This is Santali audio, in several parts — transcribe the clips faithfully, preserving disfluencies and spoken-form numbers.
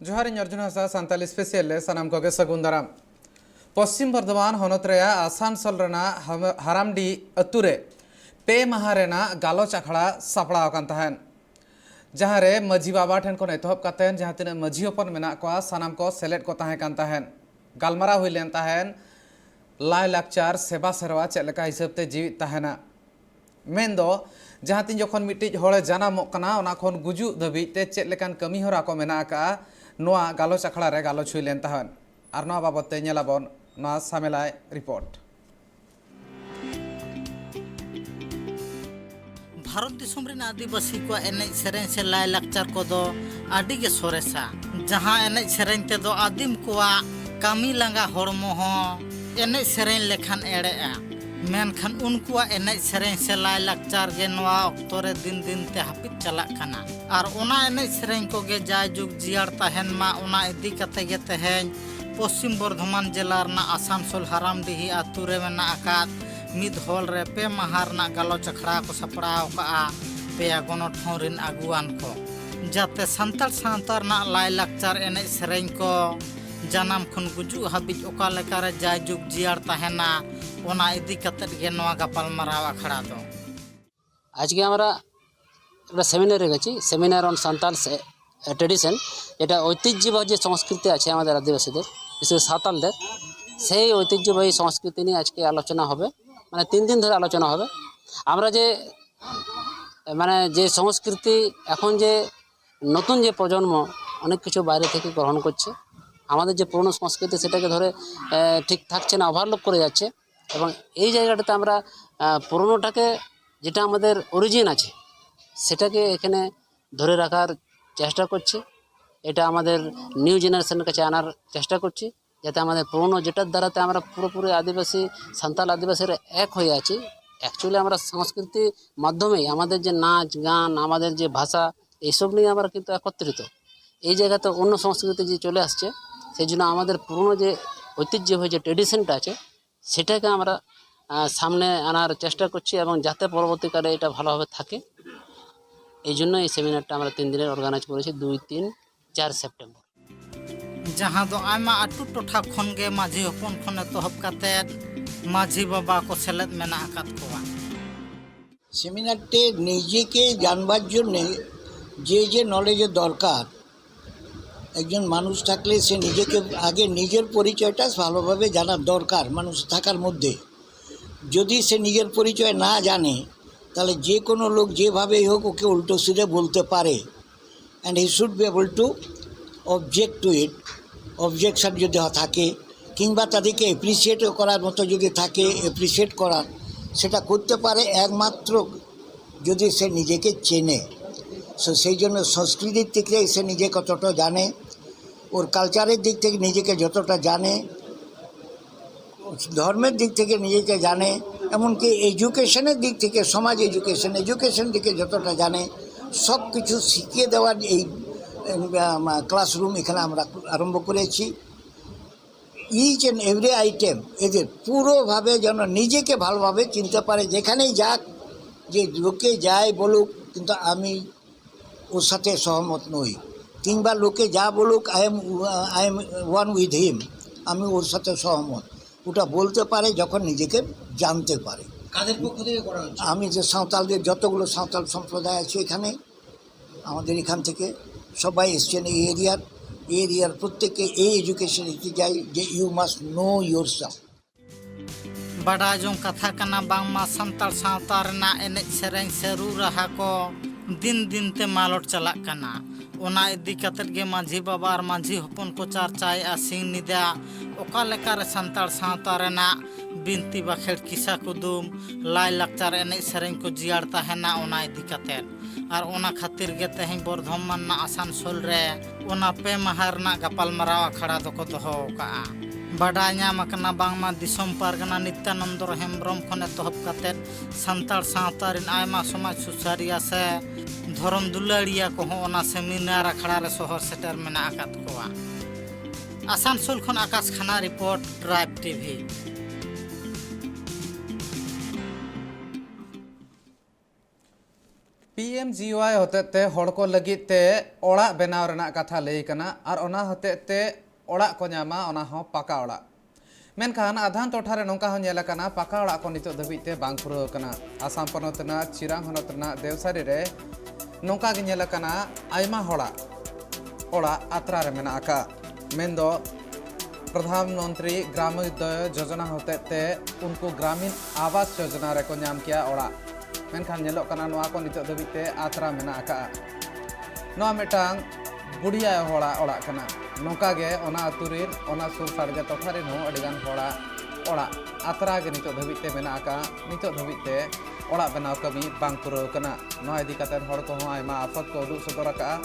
ᱡᱚᱦᱟᱨ, ᱤᱧ ᱚᱨᱡᱩᱱ ᱦᱟᱸᱥᱫᱟ, ᱥᱟᱱᱛᱟᱞᱤ ᱥᱯᱮᱥᱟᱞ ᱨᱮ ᱥᱟᱱᱟᱢ ᱠᱚᱜᱮ ᱥᱟᱹᱜᱩᱱ ᱫᱟᱨᱟᱢ᱾ ᱯᱚᱥᱪᱤᱢ ᱵᱚᱨᱫᱷᱚᱢᱟᱱ ᱦᱚᱱᱚᱛ ᱨᱮᱭᱟᱜ ᱟᱥᱟᱱᱥᱳᱞ ᱨᱮᱱᱟᱜ ᱦᱟᱢ-, ᱦᱟᱨᱟᱢᱰᱤ ᱟᱹᱛᱩ ᱨᱮ ᱯᱮ ᱢᱟᱦᱟ ᱨᱮᱱᱟᱜ ᱜᱟᱞᱚᱪ ᱟᱠᱷᱲᱟ ᱥᱟᱯᱲᱟᱣ ᱟᱠᱟᱱ ᱛᱟᱦᱮᱸᱱ, ᱡᱟᱦᱟᱸ ᱨᱮ ᱢᱟᱹᱡᱷᱤ ᱵᱟᱵᱟ ᱴᱷᱮᱱ ᱠᱷᱚᱱ ᱮᱛᱚᱦᱚᱵ ᱠᱟᱛᱮᱱ ᱡᱟᱦᱟᱸ ᱛᱤᱱᱟᱹᱜ ᱢᱟᱹᱡᱷᱤ ᱦᱚᱯᱚᱱ ᱢᱮᱱᱟᱜ ᱠᱚᱣᱟ, ᱥᱟᱱᱟᱢ ᱠᱚ ᱥᱮᱞᱮᱫ ᱠᱚ ᱛᱟᱦᱮᱸ ᱠᱟᱱ ᱛᱟᱦᱮᱸᱱ᱾ ᱜᱟᱞᱢᱟᱨᱟᱣ ᱦᱩᱭ ᱞᱮᱱ ᱛᱟᱦᱮᱸᱱ ᱞᱟᱭᱼᱞᱟᱠᱪᱟᱨ, ᱥᱮᱵᱟ ᱥᱮᱨᱣᱟ ᱪᱮᱫ ᱞᱮᱠᱟ ᱦᱤᱥᱟᱹᱵ ᱛᱮ ᱡᱤᱣᱤᱫ ᱛᱟᱦᱮᱸᱱᱟ, ᱢᱮᱱᱫᱚ ᱡᱟᱦᱟᱸ ᱛᱤᱱ ᱡᱚᱠᱷᱚᱱ ᱢᱤᱫᱴᱤᱡ ᱦᱚᱲᱮ ᱡᱟᱱᱟᱢᱚᱜ ᱠᱟᱱᱟ, ᱚᱱᱟ ᱠᱷᱚᱱ ᱜᱩᱡᱩᱜ ᱫᱷᱟᱹᱵᱤᱡ ᱛᱮ ᱪᱮᱫ ᱞᱮᱠᱟᱱ ᱠᱟᱹᱢᱤ ᱦᱚᱨᱟ ᱠᱚ ᱢᱮᱱᱟᱜ ᱟᱠᱟᱫᱼᱟ, ᱱᱚᱣᱟ ᱜᱟᱞᱚᱪ ᱟᱠᱷᱲᱟ ᱨᱮ ᱜᱟᱞᱚᱪ ᱦᱩᱭ ᱞᱮᱱ ᱛᱟᱦᱮᱸᱫ᱾ ᱟᱨ ᱱᱚᱣᱟ ᱵᱟᱵᱚᱫ ᱛᱮ ᱧᱮᱞᱟᱵᱚᱱ ᱱᱚᱣᱟ ᱥᱟᱢᱮᱞᱟᱭ ᱨᱤᱯᱳᱨᱴ᱾ ᱵᱷᱟᱨᱚᱛ ᱫᱤᱥᱚᱢ ᱨᱮᱱ ᱟᱹᱫᱤᱵᱟᱹᱥᱤ ᱠᱚᱣᱟᱜ ᱮᱱᱮᱡ ᱥᱮᱨᱮᱧ ᱥᱮ ᱞᱟᱭᱼᱞᱟᱠᱪᱟᱨ ᱠᱚᱫᱚ ᱟᱹᱰᱤ ᱜᱮ ᱥᱚᱨᱮᱥᱟ, ᱡᱟᱦᱟᱸ ᱮᱱᱮᱡ ᱥᱮᱨᱮᱧ ᱛᱮᱫᱚ ᱟᱹᱫᱤᱢ ᱠᱚᱣᱟᱜ ᱠᱟᱹᱢᱤ ᱞᱟᱸᱜᱟ ᱦᱚᱲᱢᱚ ᱦᱚᱸ ᱮᱱᱮᱡ ᱥᱮᱨᱮᱧ ᱞᱮᱠᱷᱟᱱ ᱮᱲᱮᱜᱼᱟ᱾ ᱢᱮᱱᱠᱷᱟᱱ ᱩᱱᱠᱩᱣᱟᱜ ᱮᱱᱮᱡ ᱥᱮᱨᱮᱧ ᱥᱮ ᱞᱟᱭᱼᱞᱟᱠᱪᱟᱨ ᱜᱮ ᱱᱚᱣᱟ ᱚᱠᱛᱚ ᱨᱮ ᱫᱤᱱ ᱫᱤᱱ ᱛᱮ ᱦᱟᱹᱯᱤᱫ ᱪᱟᱞᱟᱜ ᱠᱟᱱᱟ᱾ ᱟᱨ ᱚᱱᱟ ᱮᱱᱮᱡ ᱥᱮᱨᱮᱧ ᱠᱚᱜᱮ ᱡᱟᱭᱡᱩᱜᱽ ᱡᱤᱭᱟᱹᱲ ᱛᱟᱦᱮᱱ ᱢᱟ, ᱚᱱᱟ ᱤᱫᱤ ᱠᱟᱛᱮ ᱜᱮ ᱛᱮᱦᱮᱧ ᱯᱚᱥᱪᱤᱢ ᱵᱚᱨᱫᱷᱚᱢᱟᱱ ᱡᱮᱞᱟ ᱨᱮᱱᱟᱜ ᱟᱥᱟᱱᱥᱳᱞ ᱦᱟᱨᱟᱢᱰᱤᱦᱤ ᱟᱛᱳ ᱨᱮ ᱢᱮᱱᱟᱜ ᱟᱠᱟᱫ ᱢᱤᱫ ᱦᱚᱞ ᱨᱮ ᱯᱮ ᱢᱟᱦᱟ ᱨᱮᱱᱟᱜ ᱜᱟᱞᱚᱪ ᱟᱠᱷᱲᱟ ᱠᱚ ᱥᱟᱯᱲᱟᱣ ᱟᱠᱟᱫᱼᱟ ᱯᱮᱭᱟ ᱜᱚᱱᱚᱴᱷᱚᱱ ᱨᱤᱱ ᱟᱹᱜᱩᱣᱟᱱ ᱠᱚ, ᱡᱟᱛᱮ ᱥᱟᱱᱛᱟᱲ ᱥᱟᱶᱛᱟ ᱨᱮᱱᱟᱜ ᱞᱟᱭᱼᱞᱟᱠᱪᱟᱨ ᱮᱱᱮᱡ ᱥᱮᱨᱮᱧ ᱠᱚ ᱡᱟᱱᱟᱢ ᱠᱷᱚᱱ ᱜᱩᱡᱩᱜ ᱦᱟᱹᱵᱤᱡ ᱚᱠᱟ ᱞᱮᱠᱟᱨᱮ ᱡᱟᱭᱡᱩᱜᱽ ᱡᱤᱭᱟᱹᱲ ᱛᱟᱦᱮᱱᱟ, ᱚᱱᱟ ᱤᱫᱤ ᱠᱟᱛᱮᱫ ᱜᱮ ᱱᱚᱣᱟ ᱜᱟᱯᱟᱞᱢᱟᱨᱟᱣ ᱟᱠᱷᱲᱟ ᱫᱚ᱾ আজকে আমরা একটা সেমিনার রেখেছি, সেমিনার অন সান্তাল ট্রেডিশন, যেটা ঐতিহ্যবাহী যে সংস্কৃতি আছে আমাদের আদিবাসীদের, বিশেষ করে সাঁওতালদের, সেই ঐতিহ্যবাহী সংস্কৃতি নিয়ে আজকে আলোচনা হবে। মানে তিন দিন ধরে আলোচনা হবে। আমরা যে মানে যে সংস্কৃতি, এখন যে নতুন যে প্রজন্ম অনেক কিছু বাইরে থেকে গ্রহণ করছে, আমাদের যে পুরনো সংস্কৃতি সেটাকে ধরে আহ, ঠিক থাকছে না, ওভারলুক করে যাচ্ছে। এবং এই জায়গাটাতে আমরা আহ, পুরনোটাকে, যেটা আমাদের অরিজিন আছে, সেটাকে এখানে ধরে রাখার চেষ্টা করছি। এটা আমাদের নিউ জেনারেশনের কাছে আনার চেষ্টা করছি, যাতে আমাদের পুরনো, যেটার দ্বারাতে আমরা পুরোপুরি আদিবাসী, সান্তাল আদিবাসীরা এক হয়ে আছি। অ্যাকচুয়ালি আমরা সংস্কৃতির মাধ্যমেই আমাদের যে নাচ গান, আমাদের যে ভাষা, এইসব নিয়ে আমরা কিন্তু একত্রিত। এই জায়গাতে অন্য সংস্কৃতি যে চলে আসছে, সেই জন্য আমাদের পুরনো যে ঐতিহ্যবাহী যে ট্রেডিশনটা আছে, সেটাকে আমরা আহ, সামনে আনার চেষ্টা করছি এবং যাতে পরবর্তীকালে এটা ভালোভাবে থাকে, এই জন্য এই সেমিনারটা আমরা তিন দিনের অর্গানাইজ করেছি, দুই তিন চার সেপ্টেম্বর। ᱡᱟᱦᱟᱸ ᱫᱚ ᱟᱭᱢᱟ ᱟᱹᱛᱩ ᱴᱚᱴᱷᱟ ᱠᱷᱚᱱ ᱜᱮ ᱢᱟᱹᱡᱷᱤ ᱦᱚᱯᱚᱱ ᱠᱷᱚᱱ ᱮᱛᱚᱦᱚᱵ ᱠᱟᱛᱮᱫ ᱢᱟᱹᱡᱷᱤ ᱵᱟᱵᱟ ᱠᱚ ᱥᱮᱞᱮᱫ ᱢᱮᱱᱟᱜ ᱟᱠᱟᱫ ᱠᱚᱣᱟ᱾ সেমিনারটি নিজেকে জানবার জন্য যে যে নলেজের দরকার, একজন মানুষ থাকলে সে নিজেকে আগে নিজের পরিচয়টা ভালোভাবে জানার দরকার মানুষ থাকার মধ্যে। যদি সে নিজের পরিচয় না জানে, তাহলে যে কোনো লোক যেভাবেই হোক ওকে উল্টো সিধে বলতে পারে। And he should be able to object to it, objection যদি থাকে, কিংবা তাদেরকে অ্যাপ্রিসিয়েট করার মতো যদি থাকে, অ্যাপ্রিসিয়েট করার, সেটা করতে পারে একমাত্র যদি সে নিজেকে চেনে। সো সেই জন্য সংস্কৃতির দিক থেকে সে নিজে কতটা জানে, ওর কালচারের দিক থেকে নিজেকে যতটা জানে, ধর্মের দিক থেকে নিজেকে জানে, এমনকি এডুকেশনের দিক থেকে, সমাজ এডুকেশন, এডুকেশন দিকে যতটা জানে, সব কিছু শিখিয়ে দেওয়ার এই ক্লাসরুম এখানে আমরা আরম্ভ করেছি। ইচ অ্যান্ড এভরি আইটেম এদের পুরোভাবে যেন নিজেকে ভালোভাবে চিনতে পারে, যেখানেই যাক, যে লোকে যায় বলুক, কিন্তু আমি ওর সাথে সহমত নই, কিংবা লোকে যা বলুক, I am, I am one with him, আমি ওর সাথে সহমত, ওটা বলতে পারে যখন নিজেকে জানতে পারে। কাদের পক্ষ থেকে করা হচ্ছে? আমি যে সাঁওতালদের যতগুলো সাঁওতাল সম্প্রদায় আছে এখানে, আমাদের এখান থেকে সবাই এসছেন এই এরিয়ার, এই এরিয়ার প্রত্যেককে এই এডুকেশন দিতে চাই যে you must know yourself। ᱵᱟᱰᱟᱭ ᱡᱚᱝ ᱠᱟᱛᱷᱟ ᱠᱟᱱᱟ, ᱵᱟᱝᱢᱟ ᱥᱟᱱᱛᱟᱲ ᱥᱟᱶᱛᱟ ᱨᱮᱱᱟᱜ ᱮᱱᱮᱡ ᱥᱮᱨᱮᱧ ᱥᱮ ᱨᱩ ᱨᱟᱦᱟ ᱠᱚ ᱫᱤᱱ ᱫᱤᱱ ᱛᱮ ᱢᱟᱞᱚᱴ ᱪᱟᱞᱟᱜ ᱠᱟᱱᱟ᱾ ᱚᱱᱟ ᱤᱫᱤ ᱠᱟᱛᱮᱫ ᱜᱮ ᱢᱟᱹᱡᱷᱤ ᱵᱟᱵᱟ ᱟᱨ ᱢᱟᱹᱡᱷᱤ ᱦᱚᱯᱚᱱ ᱠᱚ ᱪᱟᱨᱪᱟᱭᱮᱫᱼᱟ ᱥᱤᱧ ᱧᱤᱫᱟᱹ ᱚᱠᱟ ᱞᱮᱠᱟᱨᱮ ᱥᱟᱱᱛᱟᱲ ᱥᱟᱶᱛᱟ ᱨᱮᱱᱟᱜ ᱵᱤᱱᱛᱤ ᱵᱟᱠᱷᱮᱲ, ᱠᱤᱥᱟ ᱠᱩᱫᱩᱢ, ᱞᱟᱭᱼᱞᱟᱠᱪᱟᱨ, ᱮᱱᱮᱡ ᱥᱮᱨᱮᱧ ᱠᱚ ᱡᱤᱭᱟᱹᱲ ᱛᱟᱦᱮᱱᱟ, ᱚᱱᱟ ᱤᱫᱤ ᱠᱟᱛᱮᱫ᱾ ᱟᱨ ᱚᱱᱟ ᱠᱷᱟᱹᱛᱤᱨ ᱜᱮ ᱛᱮᱦᱮᱧ ᱵᱚᱨᱫᱷᱚᱢᱟᱱ ᱨᱮᱱᱟᱜ ᱟᱥᱟᱱᱥᱳᱞ ᱨᱮ ᱚᱱᱟ ᱯᱮ ᱢᱟᱦᱟ ᱨᱮᱱᱟᱜ ᱜᱟᱯᱟᱞᱢᱟᱨᱟᱣ ᱟᱠᱷᱲᱟ ᱫᱚᱠᱚ ᱫᱚᱦᱚ ᱟᱠᱟᱫᱼᱟ᱾ ᱵᱟᱰᱟᱭ ᱧᱟᱢ ᱟᱠᱟᱱᱟ, ᱵᱟᱝᱢᱟ ᱫᱤᱥᱚᱢ ᱯᱟᱨᱜᱟᱱᱟ ᱱᱤᱛᱭᱟᱱᱚᱱᱫᱚ ᱦᱮᱢᱵᱨᱚᱢ ᱠᱷᱚᱱ ᱮᱛᱚᱦᱚᱵ ᱠᱟᱛᱮᱫ ᱥᱟᱱᱛᱟᱲ ᱥᱟᱶᱛᱟ ᱨᱮᱱ ᱟᱭᱢᱟ ᱥᱚᱢᱟᱡᱽ ᱥᱩᱥᱟᱹᱨᱤᱭᱟᱹ ᱥᱮ ᱫᱷᱚᱨᱚᱢ ᱫᱩᱞᱟᱹᱲᱤᱭᱟᱹ ᱠᱚᱦᱚᱸ ᱚᱱᱟ ᱥᱮᱢᱤᱱᱟᱨ ᱟᱠᱷᱲᱟ ᱨᱮ ᱥᱚᱦᱚᱨ ᱥᱮᱴᱮᱨ ᱢᱮᱱᱟᱜ ᱟᱠᱟᱫ ᱠᱚᱣᱟ᱾ ᱟᱥᱟᱱᱥᱳᱞ ᱠᱷᱚᱱ ᱟᱠᱟᱥ ᱠᱷᱟᱱᱟ report, tribe TV. P M G Y ᱦᱚᱛᱮᱡ ᱛᱮ ᱦᱚᱲ ᱠᱚ ᱞᱟᱹᱜᱤᱫ ᱛᱮ ᱚᱲᱟᱜ ᱵᱮᱱᱟᱣ ᱨᱮᱱᱟᱜ ᱠᱟᱛᱷᱟ ᱞᱟᱹᱭ ᱠᱟᱱᱟ ᱟᱨ ᱚᱱᱟ ᱦᱚᱛᱮᱡ ᱛᱮ ᱚᱲᱟᱜ ᱠᱚ ᱧᱟᱢᱟ, ᱚᱱᱟ ᱦᱚᱸ ᱯᱟᱠᱟ ᱚᱲᱟᱜ᱾ ᱢᱮᱱᱠᱷᱟᱱ ᱟᱫᱷᱟᱱ ᱴᱚᱴᱷᱟ ᱨᱮ ᱱᱚᱝᱠᱟ ᱦᱚᱸ ᱧᱮᱞ ᱟᱠᱟᱱᱟ, ᱯᱟᱠᱟ ᱚᱲᱟᱜ ᱠᱚ ᱱᱤᱛᱚᱜ ᱫᱷᱟᱹᱵᱤᱡ ᱛᱮ ᱵᱟᱝ ᱯᱩᱨᱟᱹᱣ ᱟᱠᱟᱱᱟ᱾ ᱟᱥᱟᱢ ᱯᱚᱱᱚᱛ ᱨᱮᱱᱟᱜ ᱪᱤᱨᱟᱝ ᱦᱚᱱᱚᱛ ᱨᱮᱱᱟᱜ ᱫᱮᱣᱥᱟᱨᱤ ᱨᱮ ᱱᱚᱝᱠᱟ ᱜᱮ ᱧᱮᱞ ᱟᱠᱟᱱᱟ, ᱟᱭᱢᱟ ᱦᱚᱲᱟᱜ ᱚᱲᱟᱜ ᱟᱛᱨᱟ ᱨᱮ ᱢᱮᱱᱟᱜ ᱟᱠᱟᱫ᱾ ᱢᱮᱱᱫᱚ ᱯᱨᱚᱫᱷᱟᱱ ᱢᱚᱱᱛᱨᱤ ᱜᱨᱟᱢᱳᱫᱚᱭ ᱡᱳᱡᱚᱱᱟ ᱦᱚᱛᱮᱡ ᱛᱮ ᱩᱱᱠᱩ ᱜᱨᱟᱢᱤᱱ ᱟᱵᱟᱥ ᱡᱳᱡᱚᱱᱟ ᱨᱮᱠᱚ ᱧᱟᱢ ᱠᱮᱭᱟ ᱚᱲᱟᱜ, ᱢᱮᱱᱠᱷᱟᱱ ᱧᱮᱞᱚᱜ ᱠᱟᱱᱟ ᱱᱚᱣᱟ ᱠᱚ ᱱᱤᱛᱚᱜ ᱫᱷᱟᱹᱵᱤᱡ ᱛᱮ ᱟᱛᱨᱟ ᱢᱮᱱᱟᱜ ᱟᱠᱟᱫᱼᱟ᱾ ᱱᱚᱣᱟ ᱢᱤᱫᱴᱟᱝ ᱵᱩᱰᱷᱤ ᱟᱭᱳ ᱦᱚᱲᱟᱜ ᱚᱲᱟᱜ ᱠᱟᱱᱟ᱾ ᱱᱚᱝᱠᱟ ᱜᱮ ᱚᱱᱟ ᱟᱹᱛᱩ ᱨᱮᱱ, ᱚᱱᱟ ᱥᱩᱨ ᱥᱟᱰᱜᱮ ᱴᱚᱴᱷᱟ ᱨᱮᱱ ᱦᱚᱸ ᱟᱹᱰᱤᱜᱟᱱ ᱦᱚᱲᱟᱜ ᱚᱲᱟᱜ ᱟᱛᱨᱟ ᱜᱮ ᱱᱤᱛᱚᱜ ᱫᱷᱟᱹᱵᱤᱡ ᱛᱮ ᱢᱮᱱᱟᱜ ᱟᱠᱟᱫᱼᱟ᱾ ᱱᱤᱛᱚᱜ ᱫᱷᱟᱹᱵᱤᱡ ᱛᱮ ᱚᱲᱟᱜ ᱵᱮᱱᱟᱣ ᱠᱟᱹᱢᱤ ᱵᱟᱝ ᱯᱩᱨᱟᱹᱣ ᱟᱠᱟᱱᱟ᱾ ᱱᱚᱣᱟ ᱤᱫᱤ ᱠᱟᱛᱮ ᱦᱚᱲ ᱠᱚᱦᱚᱸ ᱟᱭᱢᱟ ᱟᱯᱷᱟᱛ ᱠᱚ ᱩᱫᱩᱜ ᱥᱚᱫᱚᱨ ᱟᱠᱟᱫᱼᱟ᱾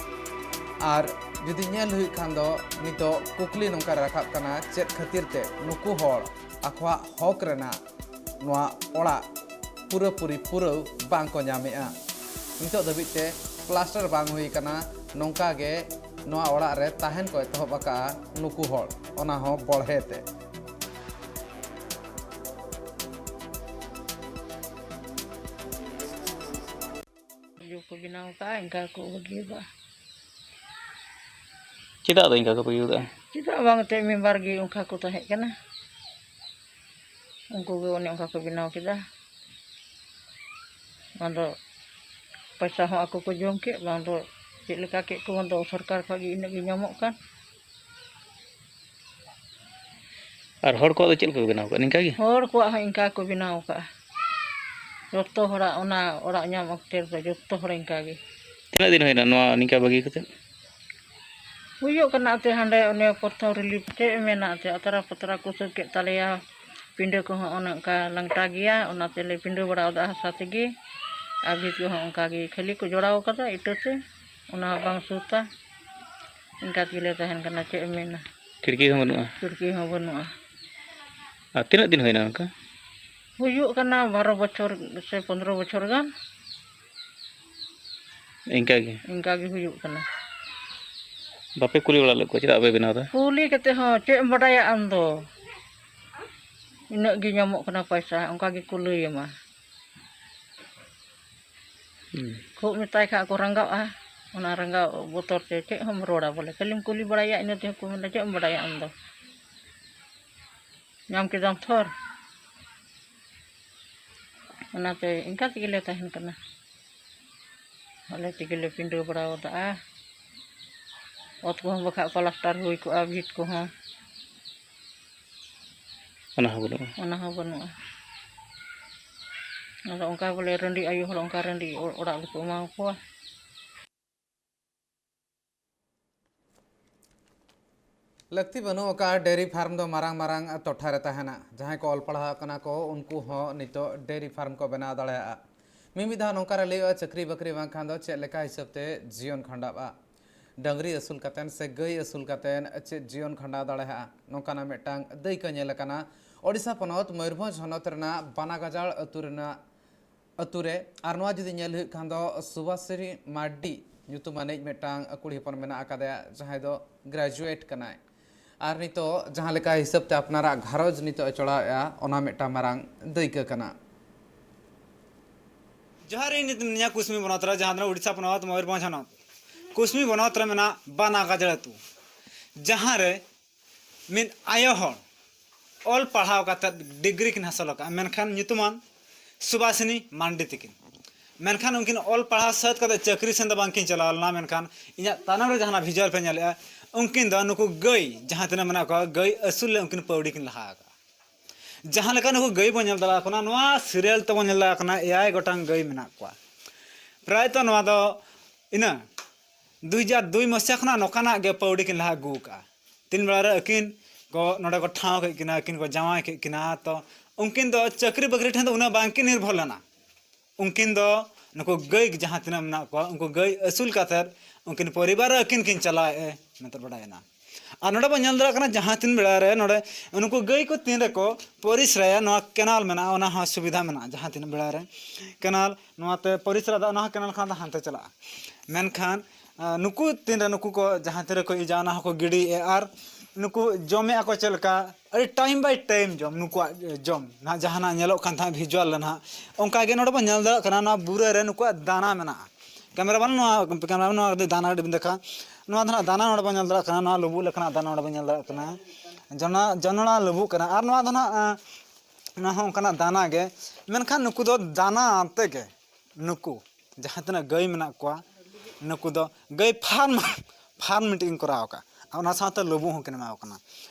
ᱟᱨ ᱡᱩᱫᱤ ᱧᱮᱞ ᱦᱩᱭᱩᱜ ᱠᱷᱟᱱ ᱫᱚ ᱱᱤᱛᱚᱜ ᱠᱩᱠᱞᱤ ᱱᱚᱝᱠᱟ ᱨᱟᱠᱟᱵ ᱠᱟᱱᱟ, ᱪᱮᱫ ᱠᱷᱟᱹᱛᱤᱨ ᱛᱮ ᱱᱩᱠᱩ ᱦᱚᱲ ᱟᱠᱚᱣᱟᱜ ᱦᱚᱠ ᱨᱮᱱᱟᱜ ᱱᱚᱣᱟ ᱚᱲᱟᱜ ᱯᱩᱨᱟᱹᱯᱩᱨᱤ ᱯᱩᱨᱟᱹᱣ ᱵᱟᱝ ᱠᱚ ᱧᱟᱢᱮᱜᱼᱟ? ᱱᱤᱛᱚᱜ ᱫᱷᱟᱹᱵᱤᱡ ᱛᱮ ᱯᱞᱟᱥᱴᱟᱨ ᱵᱟᱝ ᱦᱩᱭ ᱟᱠᱟᱱᱟ᱾ ᱱᱚᱝᱠᱟ ᱜᱮ ᱱᱚᱣᱟ ᱚᱲᱟᱜ ᱨᱮ ᱛᱟᱦᱮᱱ ᱠᱚ ᱮᱛᱚᱦᱚᱵ ᱟᱠᱟᱫᱼᱟ ᱱᱩᱠᱩ ᱦᱚᱲ, ᱚᱱᱟ ᱦᱚᱸ ᱵᱚᱲᱦᱮ ᱛᱮ᱾ ᱡᱩ ᱠᱚ ᱵᱮᱱᱟᱣ ᱠᱟᱜᱼᱟ, ᱤᱱᱠᱟ ᱠᱚ ᱵᱟᱹᱜᱤᱭᱟᱫᱟ᱾ ᱪᱮᱫᱟᱜ ᱫᱚ ᱤᱱᱠᱟ ᱠᱚ ᱵᱟᱹᱜᱤ ᱠᱟᱜᱼᱟ? ᱪᱮᱫᱟᱜ ᱵᱟᱝ ᱮᱱᱛᱮᱫ, ᱢᱮᱢᱵᱟᱨ ᱜᱮ ᱚᱱᱠᱟ ᱠᱚ ᱛᱟᱦᱮᱸ ᱠᱟᱱᱟ, ᱩᱱᱠᱩ ᱜᱮ ᱚᱱᱮ ᱚᱱᱠᱟ ᱠᱚ ᱵᱮᱱᱟᱣ ᱠᱮᱫᱟ᱾ ᱟᱫᱚ ᱯᱚᱭᱥᱟ ᱦᱚᱸ ᱟᱠᱚ ᱠᱚ ᱡᱚᱢ ᱠᱮᱫ, ᱵᱟᱝ ᱫᱚ ᱪᱮᱫ ᱞᱮᱠᱟ ᱠᱮᱫ ᱠᱚ, ᱵᱟᱝ ᱫᱚ ᱥᱚᱨᱠᱟᱨ ᱠᱷᱚᱱ ᱜᱮ ᱤᱱᱟᱹᱜ ᱜᱮ ᱧᱟᱢᱚᱜ ᱠᱟᱱ᱾ ᱟᱨ ᱦᱚᱲ ᱠᱚᱣᱟᱜ ᱫᱚ ᱪᱮᱫ ᱞᱮᱠᱟ ᱠᱚ ᱵᱮᱱᱟᱣ ᱠᱟᱜᱼᱟ? ᱱᱤᱝᱠᱟ ᱜᱮ? ᱦᱚᱲ ᱠᱚᱣᱟᱜ ᱦᱚᱸ ᱤᱱᱠᱟ ᱠᱚ ᱵᱮᱱᱟᱣ ᱠᱟᱜᱼᱟ᱾ ᱡᱚᱛᱚ ᱦᱚᱲᱟᱜ ᱚᱱᱟ ᱚᱲᱟᱜ ᱧᱟᱢ ᱚᱠᱛᱮ ᱨᱮᱫᱚ ᱡᱚᱛᱚ ᱦᱚᱲ ᱤᱱᱠᱟ ᱜᱮ᱾ ᱛᱤᱱᱟᱹᱜ ᱫᱤᱱ ᱦᱩᱭᱱᱟ ᱱᱚᱣᱟ ᱱᱤᱝᱠᱟ ᱵᱟᱹᱜᱤ ᱠᱟᱛᱮᱫ? ᱦᱩᱭᱩᱜ ᱠᱟᱱᱟ ᱮᱱᱛᱮ ᱦᱟᱸᱰᱮ ᱚᱱᱮ ᱯᱨᱚᱛᱷᱚᱢ ᱨᱤᱞᱤᱯ ᱪᱮᱫ ᱮᱢ ᱢᱮᱱᱟ, ᱮᱱᱛᱮ ᱟᱛᱨᱟ ᱯᱟᱛᱨᱟ ᱠᱚ ᱥᱟᱹᱛ ᱠᱮᱫ ᱛᱟᱞᱮᱭᱟ᱾ ᱯᱤᱸᱰᱟᱹ ᱠᱚᱦᱚᱸ ᱚᱱᱮ ᱚᱱᱠᱟ ᱞᱟᱝᱴᱟ ᱜᱮᱭᱟ, ᱚᱱᱟ ᱛᱮᱞᱮ ᱯᱤᱸᱰᱟᱹ ᱵᱟᱲᱟ ᱠᱟᱫᱟ ᱦᱟᱥᱟ ᱛᱮᱜᱮ᱾ ᱟᱨ ᱵᱷᱤᱛ ᱠᱚᱦᱚᱸ ᱚᱱᱠᱟ ᱜᱮ ᱠᱷᱟᱹᱞᱤ ᱠᱚ ᱡᱚᱲᱟᱣ ᱠᱟᱫᱟ ᱤᱴᱟᱹ ᱛᱮ, ᱚᱱᱟ ᱦᱚᱸ ᱵᱟᱝ ᱥᱩᱛᱟ᱾ ᱤᱱᱠᱟ ᱛᱮᱜᱮ ᱞᱮ ᱛᱟᱦᱮᱱ ᱠᱟᱱᱟ, ᱪᱮᱫ ᱮᱢ ᱢᱮᱱᱟ᱾ ᱠᱷᱤᱲᱠᱤ ᱦᱚᱸ ᱵᱟᱹᱱᱩᱜᱼᱟ? ᱠᱷᱤᱲᱠᱤ ᱦᱚᱸ ᱵᱟᱹᱱᱩᱜᱼᱟ᱾ ᱟᱨ ᱛᱤᱱᱟᱹᱜ ᱫᱤᱱ ᱦᱩᱭᱱᱟ ᱚᱱᱠᱟ? ᱦᱩᱭᱩᱜ ᱠᱟᱱᱟ ᱵᱟᱨᱚ ᱵᱚᱪᱷᱚᱨ ᱥᱮ ᱯᱚᱱᱫᱽᱨᱚ ᱵᱚᱪᱷᱚᱨ ᱜᱟᱱ᱾ ᱤᱱᱠᱟ ᱜᱮ? ᱤᱱᱠᱟ ᱜᱮ ᱦᱩᱭᱩᱜ ᱠᱟᱱᱟ᱾ ᱵᱟᱯᱮ ᱠᱩᱞᱤ ᱵᱟᱲᱟ ᱞᱮᱫ ᱠᱚᱣᱟ ᱪᱮᱫᱟᱜ ᱵᱟᱯᱮ ᱵᱮᱱᱟᱣ ᱮᱫᱟ? ᱠᱩᱞᱤ ᱠᱟᱛᱮ ᱦᱚᱸ ᱪᱮᱫ ᱮᱢ ᱵᱟᱰᱟᱭᱟ ᱟᱢ ᱫᱚ? ᱤᱱᱟᱹᱜ ᱜᱮ ᱧᱟᱢᱚᱜ ᱠᱟᱱᱟ ᱯᱚᱭᱥᱟ, ᱚᱱᱠᱟ ᱜᱮᱠᱚ ᱞᱟᱹᱭ ᱟᱢᱟ᱾ ᱠᱷᱩᱵ ᱢᱮᱛᱟᱭ ᱠᱷᱟᱡ ᱠᱚ ᱨᱟᱸᱜᱟᱣᱜᱼᱟ᱾ ᱚᱱᱟ ᱨᱟᱸᱜᱟᱣ ᱵᱚᱛᱚᱨ ᱛᱮ ᱪᱮᱫ ᱦᱚᱸᱢ ᱨᱚᱲᱟ, ᱵᱚᱞᱮ ᱠᱷᱟᱹᱞᱤᱢ ᱠᱩᱞᱤ ᱵᱟᱲᱟᱭᱟ, ᱤᱱᱟᱹ ᱛᱮᱦᱚᱸ ᱠᱚ ᱢᱮᱱᱟ, "ᱪᱮᱫ ᱮᱢ ᱵᱟᱲᱟᱭᱟ ᱟᱢ ᱫᱚ? ᱧᱟᱢ ᱠᱮᱫᱟᱢ ᱛᱷᱚᱨ?" ᱚᱱᱟᱛᱮ ᱤᱱᱠᱟ ᱛᱮᱜᱮ ᱞᱮ ᱛᱟᱦᱮᱱ ᱠᱟᱱᱟ᱾ ᱟᱞᱮ ᱛᱮᱜᱮ ᱞᱮ ᱯᱤᱸᱰᱟᱹ ᱵᱟᱲᱟ ᱟᱠᱟᱫᱼᱟ᱾ ᱚᱛ ᱠᱚᱦᱚᱸ ᱵᱟᱠᱷᱟᱡ ᱯᱞᱟᱥᱴᱟᱨ ᱦᱩᱭ ᱠᱚᱜᱼᱟ, ᱵᱷᱤᱛ ᱠᱚᱦᱚᱸ᱾ ᱚᱱᱟ ᱦᱚᱸ ᱵᱟᱹᱱᱩᱜᱼᱟ᱾ ᱚᱱᱟ ᱦᱚᱸ ᱵᱟᱹᱱᱩᱜᱼᱟ᱾ ᱟᱫᱚ ᱚᱱᱠᱟ ᱵᱚᱞᱮ ᱨᱟᱺᱰᱤ ᱟᱭᱳ ᱦᱚᱲ ᱚᱱᱠᱟ ᱨᱟᱺᱰᱤ ᱚᱲᱟᱜ ᱫᱚᱠᱚ ᱮᱢᱟ ᱠᱚᱣᱟ᱾ ᱞᱟᱹᱠᱛᱤ ᱵᱟᱹᱱᱩᱜ ᱟᱠᱟᱫᱼᱟ᱾ ᱰᱮᱭᱨᱤ ᱯᱷᱟᱨᱢ ᱫᱚ ᱢᱟᱨᱟᱝ ᱢᱟᱨᱟᱝ ᱴᱚᱴᱷᱟ ᱨᱮ ᱛᱟᱦᱮᱱᱟ᱾ ᱡᱟᱦᱟᱸᱭ ᱠᱚ ᱚᱞ ᱯᱟᱲᱦᱟᱣ ᱠᱟᱱᱟ ᱠᱚ, ᱩᱱᱠᱩ ᱦᱚᱸ ᱱᱤᱛᱚᱜ ᱰᱮᱭᱨᱤ ᱯᱷᱟᱨᱢ ᱠᱚ ᱵᱮᱱᱟᱣ ᱫᱟᱲᱮᱭᱟᱜᱼᱟ᱾ ᱢᱤᱢᱤᱫ ᱫᱷᱟᱣ ᱱᱚᱝᱠᱟ ᱨᱮ ᱞᱟᱹᱭᱚᱜᱼᱟ, ᱪᱟᱹᱠᱨᱤ ᱵᱟᱹᱠᱨᱤ ᱵᱟᱝᱠᱷᱟᱱ ᱫᱚ ᱪᱮᱫ ᱞᱮᱠᱟ ᱦᱤᱥᱟᱹᱵ ᱛᱮ ᱡᱤᱭᱚᱱ ᱠᱷᱟᱸᱰᱟᱜᱼᱟ? ᱰᱟᱹᱝᱨᱤ ᱟᱹᱥᱩᱞ ᱠᱟᱛᱮᱱ ᱥᱮ ᱜᱟᱹᱭ ᱟᱹᱥᱩᱞ ᱠᱟᱛᱮᱱ ᱪᱮᱫ ᱡᱤᱭᱚᱱ ᱠᱷᱟᱸᱰᱟᱣ ᱫᱟᱲᱮᱭᱟᱜᱼᱟ? ᱱᱚᱝᱠᱟᱱᱟᱜ ᱢᱤᱫᱴᱟᱝ ᱫᱟᱹᱭᱠᱟᱹ ᱧᱮᱞ ᱟᱠᱟᱱᱟ ᱳᱰᱤᱥᱟ ᱯᱚᱱᱚᱛ ᱢᱚᱭᱩᱨᱵᱷᱚᱸᱡᱽ ᱦᱚᱱᱚᱛ ᱨᱮᱱᱟᱜ ᱵᱟᱱᱟᱜᱟᱡᱟᱲ ᱟᱹᱛᱩ ᱨᱮᱱᱟᱜ, ᱟᱹᱛᱩ ᱨᱮ᱾ ᱟᱨ ᱱᱚᱣᱟ ᱡᱩᱫᱤ ᱧᱮᱞ ᱦᱩᱭᱩᱜ ᱠᱷᱟᱱ ᱫᱚ, ᱥᱩᱵᱷᱟᱥᱨᱤ ᱢᱟᱨᱰᱤ ᱧᱩᱛᱩᱢ ᱟᱱᱤᱡ ᱢᱤᱫᱴᱟᱝ ᱠᱩᱲᱤ ᱦᱚᱯᱚᱱ ᱢᱮᱱᱟᱜ ᱟᱠᱟᱫᱮᱭᱟ, ᱡᱟᱦᱟᱸᱭ ᱫᱚ ᱜᱨᱮᱡᱩᱭᱮᱴ ᱠᱟᱱᱟᱭ᱾ ᱟᱨ ᱱᱤᱛᱚᱜ ᱡᱟᱦᱟᱸ ᱞᱮᱠᱟ ᱦᱤᱥᱟᱹᱵ ᱛᱮ ᱟᱯᱱᱟᱨᱟᱜ ᱜᱷᱟᱨᱚᱸᱡᱽ ᱱᱤᱛᱚᱜ ᱮ ᱪᱚᱲᱟᱣᱮᱫᱼᱟ, ᱚᱱᱟ ᱢᱤᱫᱴᱟᱝ ᱢᱟᱨᱟᱝ ᱫᱟᱹᱭᱠᱟᱹ ᱠᱟᱱᱟ᱾ ᱡᱚᱦᱟᱨ, ᱤᱧ ᱱᱤᱛ ᱢᱤᱱᱟᱹᱧᱟ ᱠᱩᱥᱢᱤ ᱵᱚᱱᱚᱛ ᱨᱮ, ᱡᱟᱦᱟᱸ ᱫᱚ ᱩᱲᱤᱥᱥᱟ ᱯᱚᱱᱚᱛ ᱢᱚᱭᱩᱨᱵᱷᱚᱸᱡᱽ ᱦᱚᱱᱚᱛ ᱠᱩᱥᱢᱤ ᱵᱚᱱᱚᱛ ᱨᱮ ᱢᱮᱱᱟᱜ ᱵᱟᱱᱟ ᱜᱟᱡᱟᱲ ᱟᱹᱛᱩ, ᱡᱟᱦᱟᱸ ᱨᱮ ᱢᱤᱫ ᱟᱭᱳ ᱦᱚᱲ ᱚᱞ ᱯᱟᱲᱦᱟᱣ ᱠᱟᱛᱮᱫ ᱰᱤᱜᱽᱨᱤ ᱠᱤᱱ ᱦᱟᱥᱚᱞ ᱟᱠᱟᱫᱼᱟ, ᱢᱮᱱᱠᱷᱟᱱ ᱧᱩᱛᱩᱢᱟᱱ ᱥᱩᱵᱷᱟᱥᱤᱱᱤ ᱢᱟᱱᱰᱤ ᱛᱤᱠᱤᱱ᱾ ᱢᱮᱱᱠᱷᱟᱱ ᱩᱱᱠᱤᱱ ᱚᱞ ᱯᱟᱲᱦᱟᱣ ᱥᱟᱹᱛ ᱠᱟᱛᱮᱫ ᱪᱟᱹᱠᱨᱤ ᱥᱮᱱ ᱫᱚ ᱵᱟᱝᱠᱤᱱ ᱪᱟᱞᱟᱣ ᱞᱮᱱᱟ, ᱢᱮᱱᱠᱷᱟᱱ ᱤᱧᱟᱹᱜ ᱛᱟᱭᱱᱚᱢ ᱨᱮ ᱡᱟᱦᱟᱱᱟᱜ ᱵᱷᱤᱡᱩᱣᱟᱞ ᱯᱮ ᱧᱮᱞᱮᱫᱼᱟ, ᱩᱱᱠᱤᱱ ᱫᱚ ᱱᱩᱠᱩ ᱜᱟᱹᱭ ᱡᱟᱦᱟᱸ ᱛᱤᱱᱟᱹᱜ ᱢᱮᱱᱟᱜ ᱠᱚᱣᱟ, ᱜᱟᱹᱭ ᱟᱹᱥᱩᱞ ᱞᱮ ᱩᱱᱠᱤᱱ ᱯᱟᱹᱣᱲᱤ ᱠᱤᱱ ᱞᱟᱦᱟ ᱟᱠᱟᱫᱼᱟ᱾ ᱡᱟᱦᱟᱸ ᱞᱮᱠᱟ ᱱᱩᱠᱩ ᱜᱟᱹᱭ ᱵᱚᱱ ᱧᱮᱞ ᱫᱟᱲᱮᱭᱟᱠᱚ ᱠᱟᱱᱟ, ᱱᱚᱣᱟ ᱥᱤᱨᱤᱭᱟᱞ ᱛᱮᱵᱚᱱ ᱧᱮᱞ ᱫᱟᱲᱮᱭᱟᱠᱚ ᱠᱟᱱᱟ, ᱮᱭᱟᱭ ᱜᱚᱴᱟᱝ ᱜᱟᱹᱭ ᱢᱮᱱᱟᱜ ᱠᱚᱣᱟ᱾ ᱯᱨᱟᱭᱛᱚ ᱱᱚᱣᱟ ᱫᱚ ᱤᱱᱟᱹ ᱫᱩᱭ ᱦᱟᱡᱟᱨ ᱫᱩᱭ ᱢᱟᱥᱤᱦᱟ ᱠᱷᱚᱱᱟᱜ ᱱᱚᱝᱠᱟᱱᱟᱜ ᱜᱮ ᱯᱟᱹᱣᱲᱤ ᱠᱤᱱ ᱞᱟᱦᱟ ᱟᱹᱜᱩ ᱟᱠᱟᱫᱼᱟ᱾ ᱛᱤᱱ ᱵᱮᱲᱟ ᱨᱮ ᱟᱹᱠᱤᱱ ᱠᱚ ᱱᱚᱰᱮ ᱠᱚ ᱴᱷᱟᱶ ᱠᱮᱫ ᱠᱤᱱᱟ, ᱟᱹᱠᱤᱱ ᱠᱚ ᱡᱟᱶᱟᱭ ᱠᱮᱫ ᱠᱤᱱᱟ, ᱛᱚ ᱩᱱᱠᱤᱱ ᱫᱚ ᱪᱟᱹᱠᱨᱤ ᱵᱟᱹᱠᱨᱤ ᱴᱷᱮᱱ ᱫᱚ ᱩᱱᱟᱹᱜ ᱵᱟᱝᱠᱤᱱ ᱱᱤᱨᱵᱷᱚᱨ ᱞᱮᱱᱟ᱾ ᱩᱱᱠᱤᱱ ᱫᱚ ᱱᱩᱠᱩ ᱜᱟᱹᱭ ᱡᱟᱦᱟᱸ ᱛᱤᱱᱟᱹᱜ ᱢᱮᱱᱟᱜ ᱠᱚᱣᱟ, ᱩᱱᱠᱩ ᱜᱟᱹᱭ ᱟᱹᱥᱩᱞ ᱠᱟᱛᱮᱫ ᱩᱱᱠᱤᱱ ᱯᱚᱨᱤᱵᱟᱨ ᱟᱹᱠᱤᱱ ᱠᱤᱱ ᱪᱟᱞᱟᱣᱮᱫᱼᱟ ᱢᱮᱱᱛᱮ ᱵᱟᱰᱟᱭᱮᱱᱟ᱾ ᱟᱨ ᱱᱚᱰᱮ ᱵᱚᱱ ᱧᱮᱞ ᱫᱟᱲᱮᱭᱟᱜ ᱠᱟᱱᱟ, ᱡᱟᱦᱟᱸ ᱛᱤᱱ ᱵᱮᱲᱟ ᱨᱮ ᱱᱚᱰᱮ ᱱᱩᱠᱩ ᱜᱟᱹᱭ ᱠᱚ ᱛᱤᱱ ᱨᱮᱠᱚ ᱯᱚᱨᱤᱥᱨᱟᱭᱟ, ᱱᱚᱣᱟ ᱠᱮᱱᱟᱞ ᱢᱮᱱᱟᱜᱼᱟ, ᱚᱱᱟ ᱦᱚᱸ ᱥᱩᱵᱤᱫᱷᱟ ᱢᱮᱱᱟᱜᱼᱟ᱾ ᱡᱟᱦᱟᱸ ᱛᱤᱱ ᱵᱮᱲᱟ ᱨᱮ ᱠᱮᱱᱟᱞ ᱱᱚᱣᱟᱛᱮ ᱯᱚᱨᱤᱥᱨᱟ ᱫᱟᱜ, ᱚᱱᱟ ᱦᱚᱸ ᱠᱮᱱᱟᱞ ᱠᱷᱚᱱᱟᱜ ᱫᱚ ᱦᱟᱱᱛᱮ ᱪᱟᱞᱟᱜᱼᱟ᱾ ᱢᱮᱱᱠᱷᱟᱱ ᱟᱨ ᱱᱩᱠᱩ ᱛᱤᱱᱨᱮ ᱱᱩᱠᱩ ᱠᱚ ᱡᱟᱦᱟᱸ ᱛᱤᱱ ᱨᱮᱠᱚ ᱤᱡᱟ, ᱚᱱᱟ ᱦᱚᱸᱠᱚ ᱜᱤᱰᱤᱭᱮᱫᱼᱟ᱾ ᱟᱨ ᱱᱩᱠᱩ ᱡᱚᱢᱮᱫᱼᱟ ᱠᱚ ᱪᱮᱫ ᱞᱮᱠᱟ, ᱟᱹᱰᱤ time by time ᱡᱚᱢ, ᱱᱩᱠᱩᱣᱟᱜ ᱡᱚᱢ ᱱᱟᱦᱟᱜ ᱡᱟᱦᱟᱱᱟᱜ ᱧᱮᱞᱚᱜ ᱠᱟᱱ ᱛᱟᱦᱮᱸᱫ visual ᱨᱮ ᱱᱟᱦᱟᱜ, ᱚᱱᱠᱟ ᱜᱮ ᱱᱚᱰᱮ ᱵᱚᱱ ᱧᱮᱞ ᱫᱟᱲᱮᱭᱟᱜ ᱠᱟᱱᱟ, ᱱᱚᱣᱟ ᱵᱩᱨᱟᱹ ᱨᱮ ᱱᱩᱠᱩᱣᱟᱜ ᱫᱟᱱᱟ ᱢᱮᱱᱟᱜᱼᱟ᱾ Camera man, ᱱᱚᱣᱟ camera man, ᱱᱚᱣᱟ ᱠᱟᱹᱴᱤᱡ ᱫᱟᱱᱟ ᱠᱟᱹᱴᱤᱡ ᱵᱤᱱ ᱫᱮᱠᱷᱟ᱾ ᱱᱚᱣᱟ ᱫᱚ ᱱᱟᱦᱟᱜ ᱫᱟᱱᱟ ᱱᱚᱰᱮ ᱵᱚᱱ ᱧᱮᱞ ᱫᱟᱲᱮᱭᱟᱜ ᱠᱟᱱᱟ, ᱱᱚᱣᱟ ᱞᱩᱵᱩᱜ ᱞᱮᱠᱟᱱᱟᱜ ᱫᱟᱱᱟ ᱱᱚᱰᱮ ᱵᱚᱱ ᱧᱮᱞ ᱫᱟᱲᱮᱭᱟᱜ ᱠᱟᱱᱟ, ᱡᱚᱱᱟ-, ᱡᱚᱱᱚᱲᱟ ᱞᱩᱵᱩᱜ ᱠᱟᱱᱟ᱾ ᱟᱨ ᱱᱚᱣᱟ ᱫᱚ ᱱᱟᱦᱟᱜ, ᱟᱸ, ᱱᱚᱣᱟ ᱦᱚᱸ ᱚᱱᱠᱟᱱᱟᱜ ᱫᱟᱱᱟ ᱜᱮ, ᱢᱮᱱᱠᱷᱟᱱ ᱱᱩᱠᱩ ᱫᱚ ᱫᱟᱱᱟ ᱟᱛᱮ ᱜᱮ, ᱱᱩᱠᱩ ᱡᱟᱦᱟᱸ ᱛᱤᱱᱟᱹᱜ ᱜᱟᱹᱭ ᱢᱮᱱᱟᱜ ᱠᱚᱣᱟ, ᱱᱩᱠᱩ ᱫᱚ ᱜᱟᱹᱭ farm, farm ᱢᱤᱫᱴᱤᱡ ᱠᱤᱱ ᱠᱚᱨᱟᱣ ᱟᱠᱟᱫᱼᱟ᱾ ᱟᱨ ᱚᱱᱟ ᱥᱟᱶᱛᱮ ᱞᱩᱵᱩᱜ ᱦᱚᱸᱠᱤᱱ ᱮᱢᱟ ᱠᱚ ᱠᱟᱱᱟ᱾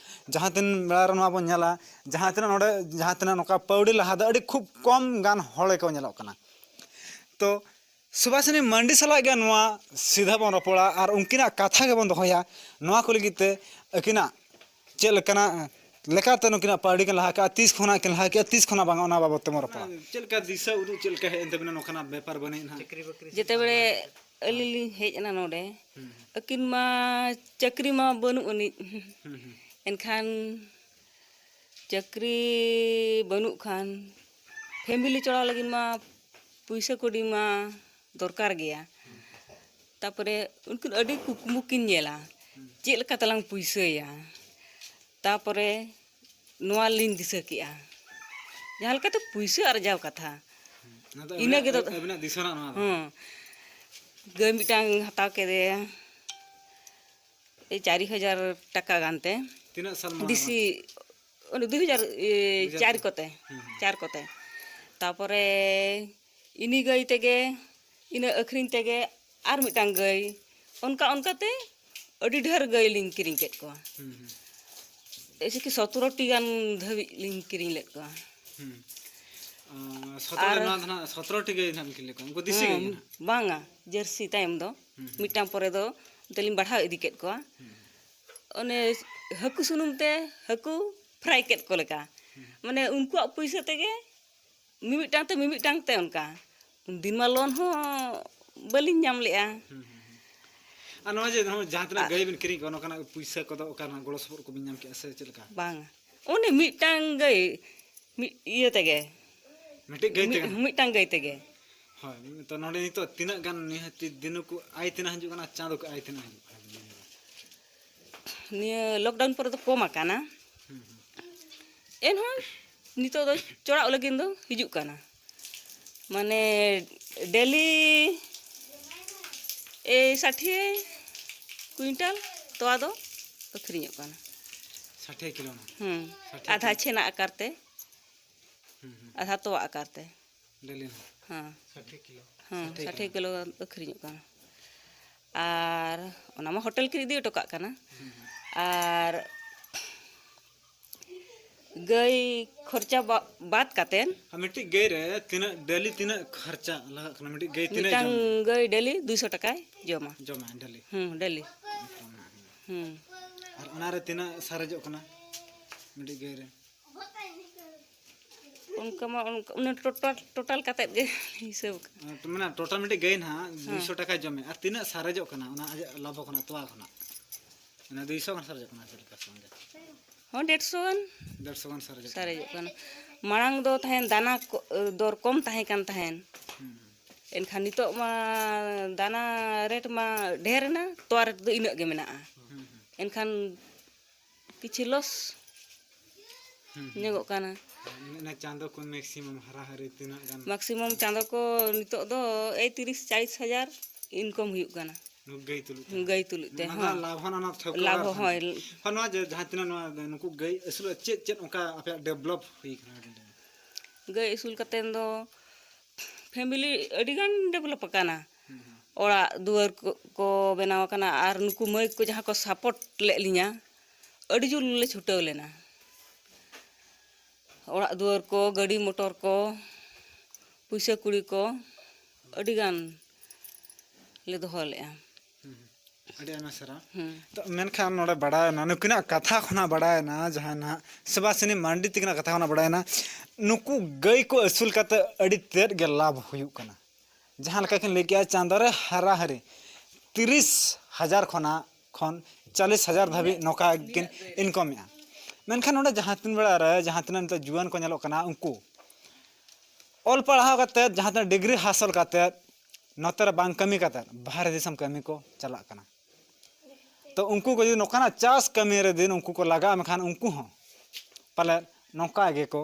ᱡᱟᱦᱟᱸ ᱛᱤᱱ ᱵᱮᱲᱟ ᱨᱮ ᱱᱚᱣᱟ ᱵᱚᱱ ᱧᱮᱞᱟ, ᱡᱟᱦᱟᱸ ᱛᱤᱱᱟᱹᱜ ᱱᱚᱰᱮ, ᱡᱟᱦᱟᱸ ᱛᱤᱱᱟᱹᱜ ᱱᱚᱝᱠᱟ ᱯᱟᱹᱣᱲᱤ ᱞᱟᱦᱟ ᱫᱚ ᱟᱹᱰᱤ ᱠᱷᱩᱵ ᱠᱚᱢ ᱜᱟᱱ ᱦᱚᱲ ᱜᱮᱠᱚ ᱧᱮᱞᱚᱜ ᱠᱟᱱᱟ᱾ ᱛᱚ ᱥᱩᱵᱷᱟᱥᱤᱱᱤ ᱢᱟᱱᱰᱤ ᱥᱟᱞᱟᱜ ᱜᱮ ᱱᱚᱣᱟ ᱥᱤᱫᱷᱟᱹ ᱵᱚᱱ ᱨᱚᱯᱚᱲᱟ ᱟᱨ ᱩᱱᱠᱤᱱᱟᱜ ᱠᱟᱛᱷᱟ ᱜᱮᱵᱚᱱ ᱫᱚᱦᱚᱭᱟ᱾ ᱱᱚᱣᱟ ᱠᱚ ᱞᱟᱹᱜᱤᱫ ᱛᱮ ᱟᱹᱠᱤᱱᱟᱜ ᱪᱮᱫ ᱞᱮᱠᱟᱱᱟᱜ ᱞᱮᱠᱟᱛᱮ ᱱᱩᱠᱤᱱᱟᱜ ᱯᱟᱹᱣᱲᱤ ᱠᱤᱱ ᱞᱟᱦᱟ ᱠᱮᱜᱼᱟ, ᱛᱤᱥ ᱠᱷᱚᱱᱟᱜ ᱠᱤᱱ ᱞᱟᱦᱟ ᱠᱮᱜᱼᱟ, ᱛᱤᱥ ᱠᱷᱚᱱᱟᱜ ᱵᱟᱝᱟ, ᱚᱱᱟ ᱵᱟᱵᱚᱫ ᱛᱮᱵᱚᱱ ᱨᱚᱯᱚᱲᱟ᱾ ᱪᱮᱫ ᱞᱮᱠᱟ ᱫᱤᱥᱟᱹ ᱩᱫᱩᱜ ᱪᱮᱫ ᱞᱮᱠᱟ ᱦᱮᱡ ᱮᱱ ᱛᱟᱵᱤᱱᱟ ᱱᱚᱝᱠᱟᱱᱟᱜ ᱵᱮᱯᱟᱨ ᱵᱟᱹᱱᱤᱡ ᱱᱟᱦᱟᱜ? ᱪᱟᱹᱠᱨᱤ ᱵᱟᱹᱠᱨᱤ ᱡᱮᱛᱮ ᱵᱮᱲᱮ ᱟᱹᱞᱤᱧ ᱞᱤᱧ ᱦᱮᱡ ᱮᱱᱟ ᱱᱚᱰᱮ, ᱦᱩᱸ᱾ ᱟᱹᱠᱤᱱ ᱢᱟ ᱪᱟᱹᱠᱨᱤ ᱢᱟ ᱵᱟᱹᱱᱩᱜ ᱟᱹᱱᱤᱡ᱾ ᱦᱩᱸ, ᱦᱩᱸ᱾ ᱮᱱᱠᱷᱟᱱ ᱪᱟᱹᱠᱨᱤ ᱵᱟᱹᱱᱩᱜ ᱠᱷᱟᱱ family ᱪᱟᱞᱟᱣ ᱞᱟᱹᱜᱤᱫ ᱢᱟ ᱯᱩᱭᱥᱟᱹ ᱠᱩᱲᱤ ᱢᱟ ᱫᱚᱨᱠᱟᱨ ᱜᱮᱭᱟ᱾ ᱛᱟᱯᱚᱨᱮ ᱩᱱᱠᱤᱱ ᱟᱹᱰᱤ ᱠᱩᱠᱢᱩ ᱠᱤᱱ ᱧᱮᱞᱟ, ᱪᱮᱫ ᱞᱮᱠᱟ ᱛᱮᱞᱟᱝ ᱯᱩᱭᱥᱟᱹᱭᱟ᱾ ᱛᱟᱯᱚᱨᱮ ᱱᱚᱣᱟ ᱞᱤᱧ ᱫᱤᱥᱟᱹ ᱠᱮᱜᱼᱟ, ᱡᱟᱦᱟᱸ ᱞᱮᱠᱟᱛᱮ ᱯᱩᱭᱥᱟᱹ ᱟᱨᱡᱟᱣ ᱠᱟᱛᱷᱟ᱾ ᱚᱱᱟ ᱫᱚ ᱤᱱᱟᱹ ᱟᱹᱵᱤᱱᱟᱜ, ᱜᱮ ᱫᱚ ᱟᱹᱵᱤᱱᱟᱜ ᱫᱤᱥᱟᱹ ᱨᱮᱱᱟᱜ ᱱᱚᱣᱟ ᱫᱚ᱾ ᱦᱚᱸ, ᱜᱟᱹᱭ ᱢᱤᱫᱴᱟᱝ ᱦᱟᱛᱟᱣ ᱠᱮᱫᱮᱭᱟ, ᱮᱭ ᱪᱟᱨᱤ ᱦᱟᱡᱟᱨ ᱴᱟᱠᱟ ᱜᱟᱱᱛᱮ᱾ ᱛᱤᱱᱟᱹᱜ ᱥᱟᱞ ᱢᱟᱲᱟᱝ? ᱫᱮᱥᱤ, ᱚᱱᱮ ᱫᱩ ᱦᱟᱡᱟᱨ, ᱮ, ᱫᱩ ᱦᱟᱡᱟᱨ ᱪᱟᱨ ᱠᱚᱛᱮ᱾ ᱦᱩᱸ, ᱦᱩᱸ᱾ ᱪᱟᱨ ᱠᱚᱛᱮ᱾ ᱛᱟᱯᱚᱨᱮ ᱤᱱᱤ ᱜᱟᱹᱭ ᱛᱮᱜᱮ, ᱤᱱᱟᱹ ᱟᱹᱠᱷᱨᱤᱧ ᱛᱮᱜᱮ ᱟᱨ ᱢᱤᱫᱴᱟᱝ ᱜᱟᱹᱭ, ᱚᱱᱠᱟ ᱚᱱᱠᱟᱛᱮ ᱟᱹᱰᱤ ᱰᱷᱮᱨ ᱜᱟᱹᱭ ᱞᱤᱧ ᱠᱤᱨᱤᱧ ᱠᱮᱫ ᱠᱚᱣᱟ᱾ ᱦᱩᱸ, ᱦᱩᱸ᱾ ᱮᱭᱥᱮ ᱠᱤ ᱥᱚᱛᱨᱚ ᱴᱤ ᱜᱟᱱ ᱫᱷᱟᱹᱵᱤᱡ ᱞᱤᱧ ᱠᱤᱨᱤᱧ ᱞᱮᱫ ᱠᱚᱣᱟ᱾ ᱦᱩᱸ᱾ ᱟᱸ, ᱥᱚᱛᱨᱚ ᱟᱨ ᱱᱚᱣᱟ ᱫᱚ ᱱᱟᱦᱟᱜ ᱥᱚᱛᱨᱚ ᱴᱤ ᱜᱟᱹᱭ ᱱᱟᱦᱟᱜ ᱵᱤᱱ ᱠᱤᱨᱤᱧ ᱞᱮᱫ ᱠᱚᱣᱟ? ᱩᱱᱠᱩ ᱫᱮᱥᱤ ᱜᱟᱹᱭ ᱦᱮᱸ, ᱜᱮ ᱱᱟᱦᱟᱜ? ᱵᱟᱝᱟ, ᱡᱟᱹᱨᱥᱤ ᱛᱟᱭᱚᱢ ᱫᱚ᱾ ᱦᱩᱸ, ᱦᱩᱸ᱾ ᱢᱤᱫᱴᱟᱝ ᱯᱚᱨᱮ ᱫᱚ ᱚᱱᱛᱮ ᱞᱤᱧ ᱵᱟᱲᱦᱟᱣ ᱤᱫᱤ ᱠᱮᱫ ᱠᱚᱣᱟ᱾ ᱦᱩᱸ᱾ ᱚᱱᱮ ᱦᱟᱹᱠᱩ ᱥᱩᱱᱩᱢ ᱛᱮ ᱦᱟᱹᱠᱩ fry ᱠᱮᱫ ᱠᱚ ᱞᱮᱠᱟ᱾ ᱦᱩᱸ᱾ ᱢᱟᱱᱮ ᱩᱱᱠᱩᱣᱟᱜ ᱯᱩᱭᱥᱟᱹ ᱛᱮᱜᱮ ᱢᱤᱢᱤᱫᱴᱟᱝ ᱛᱮ ᱢᱤᱢᱤᱫᱴᱟᱝ ᱛᱮ ᱚᱱᱠᱟ᱾ ᱩᱱᱫᱤᱱ ᱢᱟ loan ᱦᱚᱸ ᱵᱟᱹᱞᱤᱧ ᱧᱟᱢ ᱞᱮᱜᱼᱟ᱾ ᱦᱩᱸ, ᱦᱩᱸ, ᱦᱩᱸ᱾ ᱟᱨ ᱱᱚᱣᱟ ᱡᱮ ᱱᱚᱜᱼᱚᱭ ᱡᱟᱦᱟᱸ ᱛᱤᱱᱟᱹᱜ ᱟᱨ ᱜᱟᱹᱭ ᱵᱤᱱ ᱠᱤᱨᱤᱧ ᱠᱚᱣᱟ, ᱱᱚᱝᱠᱟᱱᱟᱜ ᱯᱩᱭᱥᱟᱹ ᱠᱚᱫᱚ ᱚᱠᱟ ᱨᱮᱱᱟᱜ ᱜᱚᱲᱚ ᱥᱚᱯᱚᱦᱚᱫ ᱠᱚᱵᱤᱱ ᱧᱟᱢ ᱠᱮᱜᱼᱟ ᱥᱮ ᱪᱮᱫ ᱞᱮᱠᱟ? ᱵᱟᱝ, ᱚᱱᱮ ᱢᱤᱫᱴᱟᱝ ᱜᱟᱹᱭ ᱢᱤᱫ ᱤᱭᱟᱹ ᱛᱮᱜᱮ᱾ ᱢᱤᱫᱴᱤᱡ ᱜᱟᱹᱭ ᱢᱤᱫ, ᱛᱮᱜᱮ? ᱢᱤᱫᱴᱟᱝ ᱜᱟᱹᱭ ᱛᱮᱜᱮ᱾ ᱦᱳᱭ, ᱛᱚ ᱱᱚᱰᱮ ᱱᱤᱛᱚᱜ ᱛᱤᱱᱟᱹᱜ ᱜᱟᱱ ᱱᱤᱦᱟᱹᱛᱤ ᱫᱤᱱᱩ ᱠᱚ ᱟᱭ ᱛᱤᱱᱟᱹᱜ ᱦᱤᱡᱩᱜ ᱠᱟᱱᱟ, ᱪᱟᱸᱫᱚ ᱠᱚ ᱟᱭ ᱛᱤᱱᱟᱹᱜ ᱦᱤᱡᱩᱜ ᱠᱟᱱᱟ? ᱱᱤᱭᱟᱹ ᱞᱚᱠᱰᱟᱣᱩᱱ ᱯᱚᱨᱮ ᱫᱚ ᱠᱚᱢ ᱟᱠᱟᱱᱟ᱾ ᱦᱩᱸ, ᱦᱩᱸ᱾ ᱮᱱᱦᱚᱸ ᱱᱤᱛᱚᱜ ᱫᱚ ᱪᱚᱲᱟᱜ ᱞᱟᱹᱜᱤᱫ ᱫᱚ ᱦᱤᱡᱩᱜ ᱠᱟᱱᱟ, ᱢᱟᱱᱮ ᱰᱮᱞᱤ ᱮᱭ ᱥᱟᱴᱷᱤ ᱠᱩᱭᱤᱱᱴᱟᱞ ᱛᱚᱣᱟ ᱫᱚ ᱟᱹᱠᱷᱨᱤᱧᱚᱜ ᱠᱟᱱᱟ᱾ ᱥᱟᱴᱷᱤ ᱠᱤᱞᱳ ᱦᱚᱸ? ᱦᱩᱸ᱾ ᱥᱟᱴᱷᱤ ᱟᱫᱷᱟ ᱠᱤᱞᱳ᱾ ᱪᱷᱮᱱᱟ ᱟᱠᱟᱨ ᱛᱮ, ᱦᱩᱸ, ᱦᱩᱸ᱾ ᱟᱫᱷᱟ ᱛᱚᱣᱟ ᱟᱠᱟᱨ ᱛᱮ᱾ ᱰᱮᱞᱤ ᱦᱚᱸ? ᱦᱮᱸ᱾ ᱥᱟᱴᱷᱤ ᱠᱤᱞᱳ᱾ ᱦᱮᱸ, ᱥᱟᱴᱷᱤ ᱥᱟᱴᱷᱤ ᱠᱤᱞᱳ᱾ ᱠᱤᱞᱳ ᱟᱹᱠᱷᱨᱤᱧᱚᱜ ᱠᱟᱱᱟ᱾ ᱟᱨ ᱚᱱᱟ ᱢᱟ ᱦᱳᱴᱮᱞ ᱠᱤᱨᱤᱧ ᱤᱫᱤ ᱦᱚᱴᱚ ᱠᱟᱜ ᱠᱟᱱᱟ᱾ ᱦᱩᱸ, ᱦᱩᱸ᱾ ᱟᱨ ᱜᱟᱹᱭ ᱠᱷᱚᱨᱪᱟ ᱵᱟ-, ᱵᱟᱫ ᱠᱟᱛᱮᱱ᱾ ᱟᱨ ᱢᱤᱫᱴᱤᱡ ᱜᱟᱹᱭ ᱨᱮ ᱛᱤᱱᱟᱹᱜ, ᱰᱮᱞᱤ ᱛᱤᱱᱟᱹᱜ ᱠᱷᱚᱨᱪᱟ ᱞᱟᱜᱟᱜ ᱠᱟᱱᱟ ᱢᱤᱫᱴᱤᱡ ᱜᱟᱹᱭ ᱛᱤᱱᱟᱹᱜ ᱢᱤᱫᱴᱟᱝ ᱡᱚᱢ? ᱜᱟᱹᱭ ᱰᱮᱞᱤ ᱫᱩᱭᱥᱚ ᱴᱟᱠᱟᱭ ᱡᱚᱢᱟ᱾ ᱡᱚᱢᱟ ᱰᱮᱞᱤ? ᱦᱩᱸ, ᱰᱮᱞᱤ᱾ ᱦᱩᱸ᱾ ᱟᱨ ᱚᱱᱟᱨᱮ ᱛᱤᱱᱟᱹᱜ ᱥᱟᱨᱮᱡᱚᱜ ᱠᱟᱱᱟ ᱢᱤᱫᱴᱤᱡ ᱜᱟᱹᱭ ᱨᱮ? ᱚᱱᱠᱟ ᱢᱟ ᱚᱱᱠᱟ, ᱚᱱᱟ ᱴᱳᱴᱟᱞ, ᱴᱳᱴᱟᱞ ᱠᱟᱛᱮᱫ ᱜᱮ ᱦᱤᱥᱟᱹᱵ ᱠᱟᱜ᱾ ᱢᱟᱱᱮ ᱴᱳᱴᱟᱞ ᱢᱤᱫᱴᱤᱡ ᱜᱟᱹᱭ ᱱᱟᱦᱟᱜ ᱦᱮᱸ᱾ ᱫᱩᱭᱥᱚ ᱴᱟᱠᱟᱭ ᱡᱚᱢᱮ, ᱟᱨ ᱛᱤᱱᱟᱹᱜ ᱥᱟᱨᱮᱡᱚᱜ ᱠᱟᱱᱟ ᱚᱱᱟ ᱟᱡᱟᱜ ᱞᱟᱵᱷᱚ ᱠᱷᱚᱱᱟᱜ, ᱛᱚᱣᱟ ᱠᱷᱚᱱᱟᱜ? ᱢᱟᱱᱮ ᱫᱩᱭᱥᱚ ᱜᱟᱱ ᱥᱟᱨᱮᱡᱚᱜ ᱠᱟᱱᱟ ᱪᱮᱫ ᱞᱮᱠᱟ ᱥᱚᱝᱜᱮ? ᱦᱚᱸ, ᱰᱮᱲᱥᱚ ᱜᱟᱱ᱾ ᱰᱮᱲᱥᱚ ᱜᱟᱱ ᱥᱟᱨᱮᱡᱚᱜ ᱠᱟᱱᱟ᱾ ᱥᱟᱨᱮᱡᱚᱜ ᱠᱟᱱᱟ᱾ ᱢᱟᱲᱟᱝ ᱫᱚ ᱛᱟᱦᱮᱱ ᱫᱟᱱᱟ ᱠᱚ, ᱫᱚᱨ ᱠᱚᱢ ᱛᱟᱦᱮᱸ ᱠᱟᱱ ᱛᱟᱦᱮᱸᱱ᱾ ᱦᱩᱸ, ᱦᱩᱸ᱾ ᱮᱱᱠᱷᱟᱱ ᱱᱤᱛᱚᱜ ᱢᱟ ᱫᱟᱱᱟ ᱨᱮᱴ ᱢᱟ ᱰᱷᱮᱨ ᱮᱱᱟ, ᱛᱚᱣᱟ ᱨᱮᱴ ᱫᱚ ᱤᱱᱟᱹᱜ ᱜᱮ ᱢᱮᱱᱟᱜᱼᱟ᱾ ᱦᱩᱸ, ᱦᱩᱸ᱾ ᱮᱱᱠᱷᱟᱱ ᱠᱤᱪᱷᱤ ᱞᱚᱥ ᱦᱩᱸ, ᱦᱩᱸ᱾ ᱧᱚᱜᱚᱜ ᱠᱟᱱᱟ᱾ ᱚᱱᱟ ᱪᱟᱸᱫᱚ ᱠᱚ ᱢᱮᱠᱥᱤᱢᱟᱢ ᱦᱟᱨᱟ ᱦᱟᱹᱨᱤ ᱛᱤᱱᱟᱹᱜ ᱜᱟᱱ? ᱢᱮᱠᱥᱤᱢᱟᱢ ᱪᱟᱸᱫᱚ ᱠᱚ ᱱᱤᱛᱚᱜ ᱫᱚ ᱮᱭ ᱛᱤᱨᱤᱥ ᱪᱟᱞᱤᱥ ᱦᱟᱡᱟᱨ ᱤᱱᱠᱚᱢ ᱦᱩᱭᱩᱜ ᱠᱟᱱᱟ᱾ ᱱᱩᱠᱩ ᱜᱟᱹᱭ ᱛᱩᱞᱩᱡ ᱛᱮ? ᱜᱟᱹᱭ ᱛᱩᱞᱩᱡ ᱛᱮ, ᱚᱱᱟ ᱫᱚ ᱦᱚᱸ᱾ ᱞᱟᱵᱷ ᱦᱚᱸ ᱚᱱᱟ ᱴᱷᱟᱹᱣᱠᱟᱹ ᱞᱟᱵᱷ ᱵᱟᱲᱟ ᱦᱚᱸ, ᱦᱳᱭ᱾ ᱦᱚᱸ, ᱱᱚᱣᱟ ᱡᱮ ᱡᱟᱦᱟᱸ ᱛᱤᱱᱟᱹᱜ ᱱᱚᱣᱟ ᱱᱩᱠᱩ ᱜᱟᱹᱭ ᱟᱹᱥᱩᱞ ᱪᱮᱫ ᱪᱮᱫ ᱚᱱᱠᱟ ᱟᱯᱮᱭᱟᱜ ᱰᱮᱵᱷᱞᱚᱯ ᱦᱩᱭ ᱠᱟᱱᱟ? ᱜᱟᱹᱭ ᱟᱹᱥᱩᱞ ᱠᱟᱛᱮᱱ ᱫᱚ ᱯᱷᱮᱢᱮᱞᱤ ᱟᱹᱰᱤ ᱜᱟᱱ ᱰᱮᱵᱷᱞᱚᱯ ᱟᱠᱟᱱᱟ᱾ ᱦᱩᱸ, ᱦᱩᱸ᱾ ᱚᱲᱟᱜ ᱫᱩᱣᱟᱹᱨ ᱠᱚ, ᱠᱚ ᱵᱮᱱᱟᱣ ᱟᱠᱟᱱᱟ, ᱟᱨ ᱱᱩᱠᱩ ᱢᱟᱹᱭ ᱠᱚ ᱡᱟᱦᱟᱸ ᱠᱚ ᱥᱟᱯᱳᱨᱴ ᱞᱮᱫ ᱞᱤᱧᱟ, ᱟᱹᱰᱤ ᱡᱳᱨ ᱞᱮ ᱪᱷᱩᱴᱟᱹᱣ ᱞᱮᱱᱟ᱾ ᱚᱲᱟᱜ ᱫᱩᱣᱟᱹᱨ ᱠᱚ, ᱜᱟᱹᱰᱤ ᱢᱚᱴᱚᱨ ᱠᱚ, ᱯᱩᱭᱥᱟᱹ ᱠᱩᱲᱤ ᱠᱚ, ᱟᱹᱰᱤ ᱜᱟᱱ ᱞᱮ ᱫᱚᱦᱚ ᱞᱮᱫᱼᱟ᱾ ᱦᱩᱸ, ᱦᱩᱸ᱾ ᱟᱹᱰᱤ ᱟᱭᱢᱟ ᱥᱟᱨᱦᱟᱣ᱾ ᱦᱩᱸ᱾ ᱛᱚ, ᱢᱮᱱᱠᱷᱟᱱ ᱱᱚᱰᱮ ᱵᱟᱲᱟᱭᱮᱱᱟ, ᱱᱩᱠᱤᱱᱟᱜ ᱠᱟᱛᱷᱟ ᱠᱷᱚᱱᱟᱜ ᱵᱟᱲᱟᱭᱮᱱᱟ, ᱡᱟᱦᱟᱸᱭ ᱱᱟᱦᱟᱜ ᱥᱩᱵᱷᱟᱥᱤᱱᱤ ᱢᱟᱱᱰᱤ ᱛᱟᱹᱠᱤᱱᱟᱜ ᱠᱟᱛᱷᱟ ᱠᱷᱚᱱᱟᱜ ᱵᱟᱲᱟᱭᱮᱱᱟ, ᱱᱩᱠᱩ ᱜᱟᱹᱭ ᱠᱚ ᱟᱹᱥᱩᱞ ᱠᱟᱛᱮ ᱟᱹᱰᱤ ᱛᱮᱫ ᱜᱮ ᱞᱟᱵᱷ ᱦᱩᱭᱩᱜ ᱠᱟᱱᱟ᱾ ᱡᱟᱦᱟᱸ ᱞᱮᱠᱟ ᱠᱤᱱ ᱞᱟᱹᱭ ᱠᱮᱜᱼᱟ, ᱪᱟᱸᱫᱳ ᱨᱮ ᱦᱟᱨᱟᱦᱟᱹᱨᱤ ᱛᱤᱨᱤᱥ ᱦᱟᱡᱟᱨ ᱠᱷᱚᱱᱟᱜ, ᱠᱷᱚᱱ ᱪᱟᱞᱤᱥ ᱦᱟᱡᱟᱨ ᱫᱷᱟᱹᱵᱤᱡ ᱱᱚᱝᱠᱟ ᱠᱤᱱ ᱤᱱᱠᱟᱢᱮᱜᱼᱟ᱾ ᱢᱮᱱᱠᱷᱟᱱ ᱱᱚᱰᱮ ᱡᱟᱦᱟᱸ ᱛᱤᱱ ᱵᱮᱲᱟ ᱨᱮ, ᱡᱟᱦᱟᱸ ᱛᱤᱱᱟᱹᱜ ᱱᱤᱛᱚᱜ ᱡᱩᱣᱟᱹᱱ ᱠᱚ ᱧᱮᱞᱚᱜ ᱠᱟᱱᱟ, ᱩᱱᱠᱩ ᱚᱞ ᱯᱟᱲᱦᱟᱣ ᱠᱟᱛᱮᱫ, ᱡᱟᱦᱟᱸ ᱛᱤᱱᱟᱹᱜ ᱰᱤᱜᱽᱨᱤ ᱦᱟᱥᱚᱞ ᱠᱟᱛᱮᱫ, ᱱᱚᱛᱮ ᱨᱮ ᱵᱟᱝ ᱠᱟᱹᱢᱤ ᱠᱟᱛᱮᱫ ᱵᱟᱦᱨᱮ ᱫᱤᱥᱚᱢ ᱠᱟᱹᱢᱤ ᱠᱚ ᱪᱟᱞᱟᱜ ᱠᱟᱱᱟ᱾ ᱛᱚ ᱩᱱᱠᱩ ᱠᱚ ᱡᱩᱫᱤ ᱱᱚᱝᱠᱟᱱᱟᱜ ᱪᱟᱥ ᱠᱟᱹᱢᱤ ᱨᱮ ᱡᱩᱫᱤ ᱩᱱᱠᱩ ᱠᱚ ᱞᱟᱜᱟᱜᱼᱟ, ᱢᱮᱱᱠᱷᱟᱱ ᱩᱱᱠᱩ ᱦᱚᱸ ᱯᱟᱞᱮ ᱱᱚᱝᱠᱟ ᱜᱮᱠᱚ,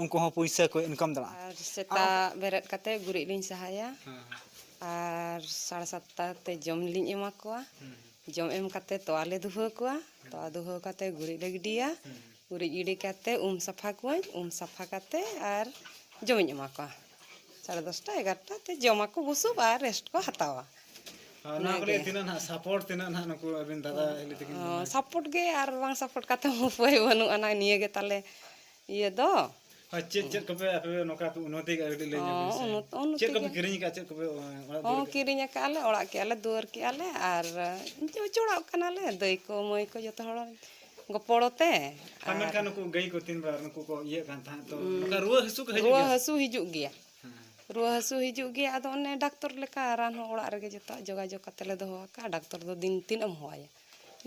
ᱩᱱᱠᱩ ᱦᱚᱸ ᱯᱩᱭᱥᱟᱹ ᱠᱚ ᱤᱱᱠᱟᱢ ᱫᱟᱲᱮᱭᱟᱜᱼᱟ᱾ ᱟᱨ ᱥᱮᱛᱟᱜ ᱵᱮᱨᱮᱫ ᱠᱟᱛᱮ ᱜᱩᱨᱤᱡ ᱞᱤᱧ ᱥᱟᱦᱟᱭᱟ᱾ ᱦᱮᱸ, ᱦᱮᱸ᱾ ᱟᱨ ᱥᱟᱲᱮ ᱥᱟᱛᱴᱟ ᱛᱮ ᱡᱚᱢ ᱞᱤᱧ ᱮᱢᱟ ᱠᱚᱣᱟ᱾ ᱦᱩᱸ᱾ ᱡᱚᱢ ᱮᱢ ᱠᱟᱛᱮ ᱛᱚᱣᱟ ᱞᱮ ᱫᱩᱦᱟᱹᱣ ᱠᱚᱣᱟ᱾ ᱦᱩᱸ᱾ ᱛᱚᱣᱟ ᱫᱩᱦᱟᱹᱣ ᱠᱟᱛᱮ ᱜᱩᱨᱤᱡ ᱞᱮ ᱜᱤᱰᱤᱭᱟ᱾ ᱦᱩᱸ᱾ ᱜᱩᱨᱤᱡ ᱜᱤᱰᱤ ᱠᱟᱛᱮ ᱩᱢ ᱥᱟᱯᱷᱟ ᱠᱚᱣᱟᱹᱧ᱾ ᱩᱢ ᱥᱟᱯᱷᱟ ᱠᱟᱛᱮ ᱟᱨ ᱡᱚᱢᱤᱧ ᱮᱢᱟ ᱠᱚᱣᱟ᱾ ᱥᱟᱲᱮ ᱫᱚᱥᱴᱟ, ᱮᱜᱟᱨᱚᱴᱟ ᱛᱮ ᱡᱚᱢᱟᱠᱚ ᱵᱩᱥᱩᱵ ᱟᱨ ᱨᱮᱥᱴ ᱠᱚ ᱦᱟᱛᱟᱣᱟ᱾ ᱟᱨ ᱱᱚᱣᱟ ᱠᱚ ᱞᱟᱹᱭ ᱚᱱᱟᱜᱮ᱾ ᱛᱤᱱᱟᱹᱜ ᱱᱟᱦᱟᱜ ᱥᱟᱯᱳᱨᱴ, ᱛᱤᱱᱟᱹᱜ ᱱᱟᱦᱟᱜ ᱱᱩᱠᱩ ᱟᱹᱵᱤᱱ ᱫᱟᱫᱟ ᱦᱤᱞᱤ ᱛᱟᱹᱠᱤᱱ ᱚ, ᱠᱚ? ᱥᱟᱯᱳᱨᱴ ᱜᱮ, ᱟᱨ ᱵᱟᱝ ᱥᱟᱯᱳᱨᱴ ᱠᱟᱛᱮ ᱦᱚᱸ ᱩᱯᱟᱹᱭ ᱵᱟᱹᱱᱩᱜ ᱟᱱᱟ, ᱱᱤᱭᱟᱹ ᱜᱮ ᱛᱟᱞᱮ ᱤᱭᱟᱹ ᱫᱚ᱾ ᱟᱨ ᱪᱮᱫ, ᱪᱮᱫ ᱠᱚᱯᱮ ᱟᱯᱮ ᱱᱚᱝᱠᱟ ᱯᱮ ᱩᱱᱱᱚᱛᱤ ᱠᱟᱜᱼᱟ? ᱠᱟᱹᱴᱤᱡ ᱞᱟᱹᱭ ᱧᱚᱜ ᱵᱤᱱ ᱦᱚᱸ, ᱥᱮ᱾ ᱩᱱᱱᱚᱛ-, ᱩᱱᱱᱚᱛᱤ ᱪᱮᱫ ᱠᱚᱯᱮ ᱜᱮ᱾ ᱠᱤᱨᱤᱧ ᱟᱠᱟᱫᱼᱟ? ᱪᱮᱫ ᱠᱚᱯᱮ ᱚᱲᱟᱜ ᱫᱩᱣᱟᱹᱨ ᱦᱚᱸ, ᱠᱟᱜᱼᱟ? ᱠᱤᱨᱤᱧ ᱟᱠᱟᱫᱼᱟ ᱞᱮ, ᱚᱲᱟᱜ ᱠᱮᱜᱼᱟ ᱞᱮ, ᱫᱩᱣᱟᱹᱨ ᱠᱮᱜᱼᱟ ᱞᱮ, ᱟᱨ ᱚᱲᱟᱜ ᱠᱟᱱᱟ ᱞᱮ, ᱫᱟᱹᱭ ᱠᱚ, ᱢᱟᱹᱭ ᱠᱚ, ᱡᱚᱛᱚ ᱦᱚᱲ ᱜᱚᱯᱚᱲᱚ ᱛᱮ᱾ ᱟᱨ ᱟᱨ ᱢᱮᱱᱠᱷᱟᱱ ᱱᱩᱠᱩ ᱜᱟᱹᱭ ᱠᱚ ᱛᱤᱱ ᱵᱮᱲᱟ ᱱᱩᱠᱩ ᱠᱚ ᱤᱭᱟᱹᱜ ᱠᱟᱱ ᱛᱟᱦᱮᱸᱫ, ᱛᱚ ᱩᱸ, ᱱᱚᱝᱠᱟ ᱨᱩᱣᱟᱹ ᱦᱟᱹᱥᱩ ᱠᱚ ᱦᱤᱡᱩᱜ ᱨᱩᱣᱟᱹ ᱜᱮᱭᱟ ᱥᱮ? ᱦᱟᱹᱥᱩ ᱦᱤᱡᱩᱜ ᱜᱮᱭᱟ᱾ ᱦᱮᱸ᱾ ᱨᱩᱣᱟᱹ ᱦᱟᱹᱥᱩ ᱦᱤᱡᱩᱜ ᱜᱮᱭᱟ, ᱟᱫᱚ ᱚᱱᱮ ᱰᱟᱠᱛᱚᱨ ᱞᱮᱠᱟ ᱨᱟᱱ ᱦᱚᱸ ᱚᱲᱟᱜ ᱨᱮᱜᱮ ᱡᱚᱛᱚᱣᱟᱜ ᱡᱳᱜᱟᱡᱳᱜᱽ ᱠᱟᱛᱮ ᱞᱮ ᱫᱚᱦᱚ ᱟᱠᱟᱫᱼᱟ᱾ ᱰᱟᱠᱛᱚᱨ ᱫᱚ ᱫᱤᱱ ᱛᱤᱱᱟᱹᱜ ᱮᱢ ᱦᱚᱦᱚᱣᱟᱭᱟ?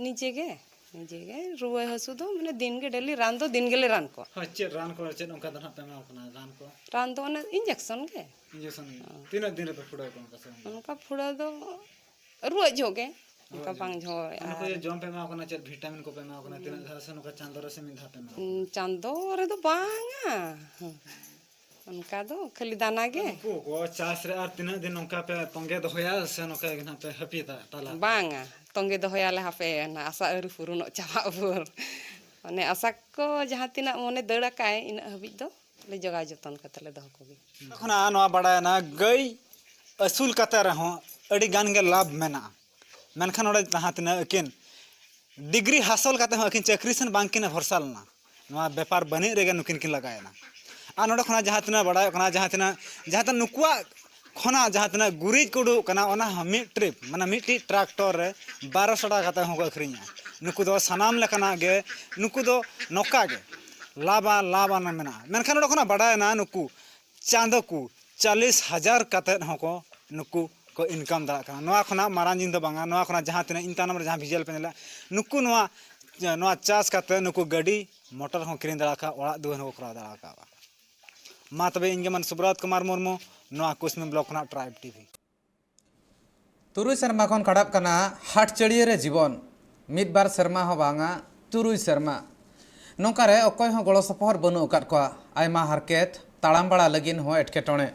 ᱱᱤᱡᱮ ᱜᱮ, ᱱᱤᱡᱮ ᱜᱮ ᱨᱩᱣᱟᱹ ᱦᱟᱹᱥᱩ ᱫᱚ ᱢᱟᱱᱮ ᱫᱤᱱ ᱜᱮ ᱰᱮᱞᱤ ᱨᱟᱱ ᱫᱚ ᱫᱤᱱ ᱜᱮᱞᱮ ᱨᱟᱱ ᱠᱚᱣᱟ᱾ ᱦᱳᱭ, ᱪᱮᱫ ᱨᱟᱱ ᱠᱚ, ᱪᱮᱫ ᱚᱱᱠᱟ ᱫᱚ ᱱᱟᱦᱟᱜ ᱯᱮ ᱮᱢᱟ ᱠᱚ ᱠᱟᱱᱟ ᱨᱟᱱ ᱠᱚ? ᱨᱟᱱ ᱫᱚ ᱚᱱᱮ ᱤᱧᱡᱮᱠᱥᱚᱱ ᱜᱮ᱾ ᱤᱧᱡᱮᱠᱥᱚᱱ ᱜᱮ᱾ ᱦᱮᱸ᱾ ᱛᱤᱱᱟᱹᱜ ᱫᱤᱱ ᱨᱮᱯᱮ ᱯᱷᱩᱲᱟᱹᱣ ᱠᱚᱣᱟ ᱚᱱᱠᱟ ᱥᱮ? ᱚᱱᱠᱟ ᱯᱷᱩᱲᱟᱹᱣ ᱫᱚ ᱨᱩᱣᱟᱹᱜ ᱡᱚᱦᱚᱜ ᱜᱮ᱾ ᱚᱱᱠᱟ ᱨᱩᱣᱟᱹᱜ ᱵᱟᱝ ᱡᱚᱦᱚᱜ᱾ ᱡᱷᱚᱨ ᱟᱨ ᱱᱩᱠᱩ ᱟᱨ ᱡᱮ ᱡᱚᱢ ᱯᱮ ᱮᱢᱟ ᱠᱚ ᱠᱟᱱᱟ, ᱪᱮᱫ ᱵᱷᱤᱴᱟᱢᱤᱱ ᱠᱚᱯᱮ ᱮᱢᱟ ᱠᱚ ᱠᱟᱱᱟ? ᱛᱤᱱᱟᱹᱜ ᱫᱷᱟᱣ ᱥᱮ ᱱᱚᱝᱠᱟ ᱪᱟᱸᱫᱳ ᱨᱮ ᱥᱮ ᱢᱤᱫ ᱫᱷᱟᱣ ᱯᱮ ᱮᱢᱟ ᱠᱚ ᱠᱟᱱᱟ? ᱩᱸ, ᱪᱟᱸᱫᱳ ᱨᱮᱫᱚ ᱵᱟᱝᱟ᱾ ᱚᱱᱠᱟ ᱫᱚ ᱠᱷᱟᱹᱞᱤ ᱫᱟᱱᱟ ᱜᱮ᱾ ᱱᱩᱠᱩ ᱠᱚ ᱪᱟᱥ ᱨᱮ ᱟᱨ ᱛᱤᱱᱟᱹᱜ ᱫᱤᱱ ᱱᱚᱝᱠᱟ ᱯᱮ ᱛᱚᱸᱜᱮ ᱫᱚᱦᱚᱭᱟ ᱥᱮ ᱱᱚᱝᱠᱟ ᱜᱮ ᱱᱟᱦᱟᱜ ᱯᱮ ᱦᱟᱹᱯᱤᱫᱟ ᱛᱟᱞᱟ ᱨᱮ? ᱵᱟᱝᱟ, ᱛᱚᱸᱜᱮ ᱫᱚᱦᱚᱭᱟᱞᱮ ᱦᱟᱯᱮ, ᱚᱱᱟ ᱟᱥᱟ ᱟᱹᱣᱨᱤ ᱯᱩᱨᱩᱱᱚᱜ ᱪᱟᱵᱟᱜ ᱵᱷᱳᱨ᱾ ᱚᱱᱮ ᱟᱥᱟ ᱠᱚ ᱡᱟᱦᱟᱸ ᱛᱤᱱᱟᱹᱜ ᱢᱚᱱᱮ ᱫᱟᱹᱲ ᱟᱠᱟᱫ, ᱤᱱᱟᱹᱜ ᱦᱟᱹᱵᱤᱡ ᱫᱚ ᱞᱮ ᱡᱚᱜᱟᱣ ᱡᱚᱛᱚᱱ ᱠᱟᱛᱮ ᱞᱮ ᱫᱚᱦᱚ ᱠᱚᱜᱮ᱾ ᱠᱷᱚᱱᱟᱜ ᱱᱚᱣᱟ ᱵᱟᱲᱟᱭᱮᱱᱟ, ᱜᱟᱹᱭ ᱟᱹᱥᱩᱞ ᱠᱟᱛᱮ ᱨᱮᱦᱚᱸ ᱟᱹᱰᱤ ᱜᱟᱱ ᱜᱮ ᱞᱟᱵᱷ ᱢᱮᱱᱟᱜᱼᱟ᱾ ᱢᱮᱱᱠᱷᱟᱱ ᱱᱚᱰᱮ ᱡᱟᱦᱟᱸ ᱛᱤᱱᱟᱹᱜ ᱟᱹᱠᱤᱱ ᱰᱤᱜᱽᱨᱤ ᱦᱟᱥᱚᱞ ᱠᱟᱛᱮ ᱦᱚᱸ ᱟᱹᱠᱤᱱ ᱪᱟᱹᱠᱨᱤ ᱥᱮᱱ ᱵᱟᱝᱠᱤᱱ ᱵᱷᱚᱨᱥᱟ ᱞᱮᱱᱟ᱾ ᱱᱚᱣᱟ ᱵᱮᱯᱟᱨ ᱵᱟᱹᱱᱤᱡ ᱨᱮᱜᱮ ᱱᱩᱠᱤᱱ ᱠᱤᱱ ᱞᱟᱜᱟᱣᱮᱱᱟ᱾ ᱟᱨ ᱱᱚᱰᱮ ᱠᱷᱚᱱᱟᱜ ᱡᱟᱦᱟᱸ ᱛᱤᱱᱟᱹᱜ ᱵᱟᱲᱟᱭᱚᱜ ᱠᱟᱱᱟ, ᱡᱟᱦᱟᱸ ᱛᱤᱱᱟᱹᱜ, ᱡᱟᱦᱟᱸ ᱛᱤᱱᱟᱹᱜ ᱱᱩᱠᱩᱣᱟᱜ ᱠᱷᱚᱱᱟᱜ ᱡᱟᱦᱟᱸ ᱛᱤᱱᱟᱹᱜ ᱜᱩᱨᱤᱡ ᱠᱚ ᱩᱰᱩᱠᱚᱜ ᱠᱟᱱᱟ, ᱚᱱᱟ ᱦᱚᱸ ᱢᱤᱫ ᱴᱨᱤᱯ, ᱢᱟᱱᱮ ᱢᱤᱫᱴᱤᱡ ᱴᱨᱟᱠᱴᱚᱨ ᱨᱮ ᱵᱟᱨᱚᱥᱚ ᱴᱟᱠᱟ ᱠᱟᱛᱮ ᱦᱚᱸᱠᱚ ᱟᱹᱠᱷᱨᱤᱧᱟ᱾ ᱱᱩᱠᱩ ᱫᱚ ᱥᱟᱱᱟᱢ ᱞᱮᱠᱟᱱᱟᱜ ᱜᱮ, ᱱᱩᱠᱩ ᱫᱚ ᱱᱚᱝᱠᱟ ᱜᱮ ᱞᱟᱵᱷ ᱟᱨ ᱞᱟᱵᱷ ᱟᱱ ᱢᱮᱱᱟᱜᱼᱟ᱾ ᱢᱮᱱᱠᱷᱟᱱ ᱱᱚᱰᱮ ᱠᱷᱚᱱᱟᱜ ᱵᱟᱰᱟᱭᱮᱱᱟ, ᱱᱩᱠᱩ ᱪᱟᱸᱫᱚ ᱠᱚ ᱪᱟᱞᱤᱥ ᱦᱟᱡᱟᱨ ᱠᱟᱛᱮᱫ ᱦᱚᱸᱠᱚ ᱱᱩᱠᱩ ᱠᱚ ᱤᱱᱠᱟᱢ ᱫᱟᱲᱮᱭᱟᱜ ᱠᱟᱱᱟ᱾ ᱱᱚᱣᱟ ᱠᱷᱚᱱᱟᱜ ᱢᱟᱨᱟᱝ ᱡᱤᱱᱤᱥ ᱫᱚ ᱵᱟᱝᱟ᱾ ᱱᱚᱣᱟ ᱠᱷᱚᱱᱟᱜ ᱡᱟᱦᱟᱸ ᱛᱤᱱᱟᱹᱜ ᱤᱧ ᱛᱟᱭᱱᱚᱢ ᱨᱮ ᱡᱟᱦᱟᱸ ᱵᱷᱤᱡᱩᱣᱟᱞ ᱯᱮ ᱧᱮᱞᱟ, ᱱᱩᱠᱩ ᱱᱚᱣᱟ, ᱱᱚᱣᱟ ᱪᱟᱥ ᱠᱟᱛᱮᱫ ᱱᱩᱠᱩ ᱜᱟᱹᱰᱤ ᱢᱚᱴᱚᱨ ᱦᱚᱸ ᱠᱤᱨᱤᱧ ᱫᱟᱲᱮ ᱟᱠᱟᱫᱼᱟ, ᱚᱲᱟᱜ ᱫᱩᱣᱟᱹᱨ ᱦᱚᱸᱠᱚ ᱠᱚᱨᱟᱣ ᱫᱟᱲᱮ ᱟᱠᱟᱫᱼᱟ᱾ ᱢᱟ ᱛᱚᱵᱮ ᱤᱧ ᱜᱮ ᱢᱟᱱ ᱥᱩᱵᱨᱟᱛ ᱠᱩᱢᱟᱨ ᱢᱩᱨᱢᱩ, ᱱᱚᱣᱟ ᱠᱩᱥᱢᱤ ᱵᱞᱚᱠ ᱠᱷᱚᱱᱟᱜ ᱴᱨᱟᱭᱤᱵᱽ ᱴᱤᱵᱷᱤ᱾ ᱛᱩᱨᱩᱭ ᱥᱮᱨᱢᱟ ᱠᱷᱚᱱ ᱠᱷᱟᱰᱟᱜ ᱠᱟᱱᱟ ᱦᱟᱴ ᱪᱟᱹᱲᱭᱟᱹ ᱨᱮ ᱡᱤᱵᱚᱱ᱾ ᱢᱤᱫ ᱵᱟᱨ ᱥᱮᱨᱢᱟ ᱦᱚᱸ ᱵᱟᱝᱟ, ᱛᱩᱨᱩᱭ ᱥᱮᱨᱢᱟ᱾ ᱱᱚᱝᱠᱟ ᱨᱮ ᱚᱠᱚᱭ ᱦᱚᱸ ᱜᱚᱲᱚ ᱥᱚᱯᱚᱦᱚᱫ ᱵᱟᱹᱱᱩᱜ ᱟᱠᱟᱫ ᱠᱚᱣᱟ᱾ ᱟᱭᱢᱟ ᱦᱟᱨᱠᱮᱛ, ᱛᱟᱲᱟᱢ ᱵᱟᱲᱟ ᱞᱟᱹᱜᱤᱫ ᱦᱚᱸ ᱮᱴᱠᱮᱴᱚᱬᱮ᱾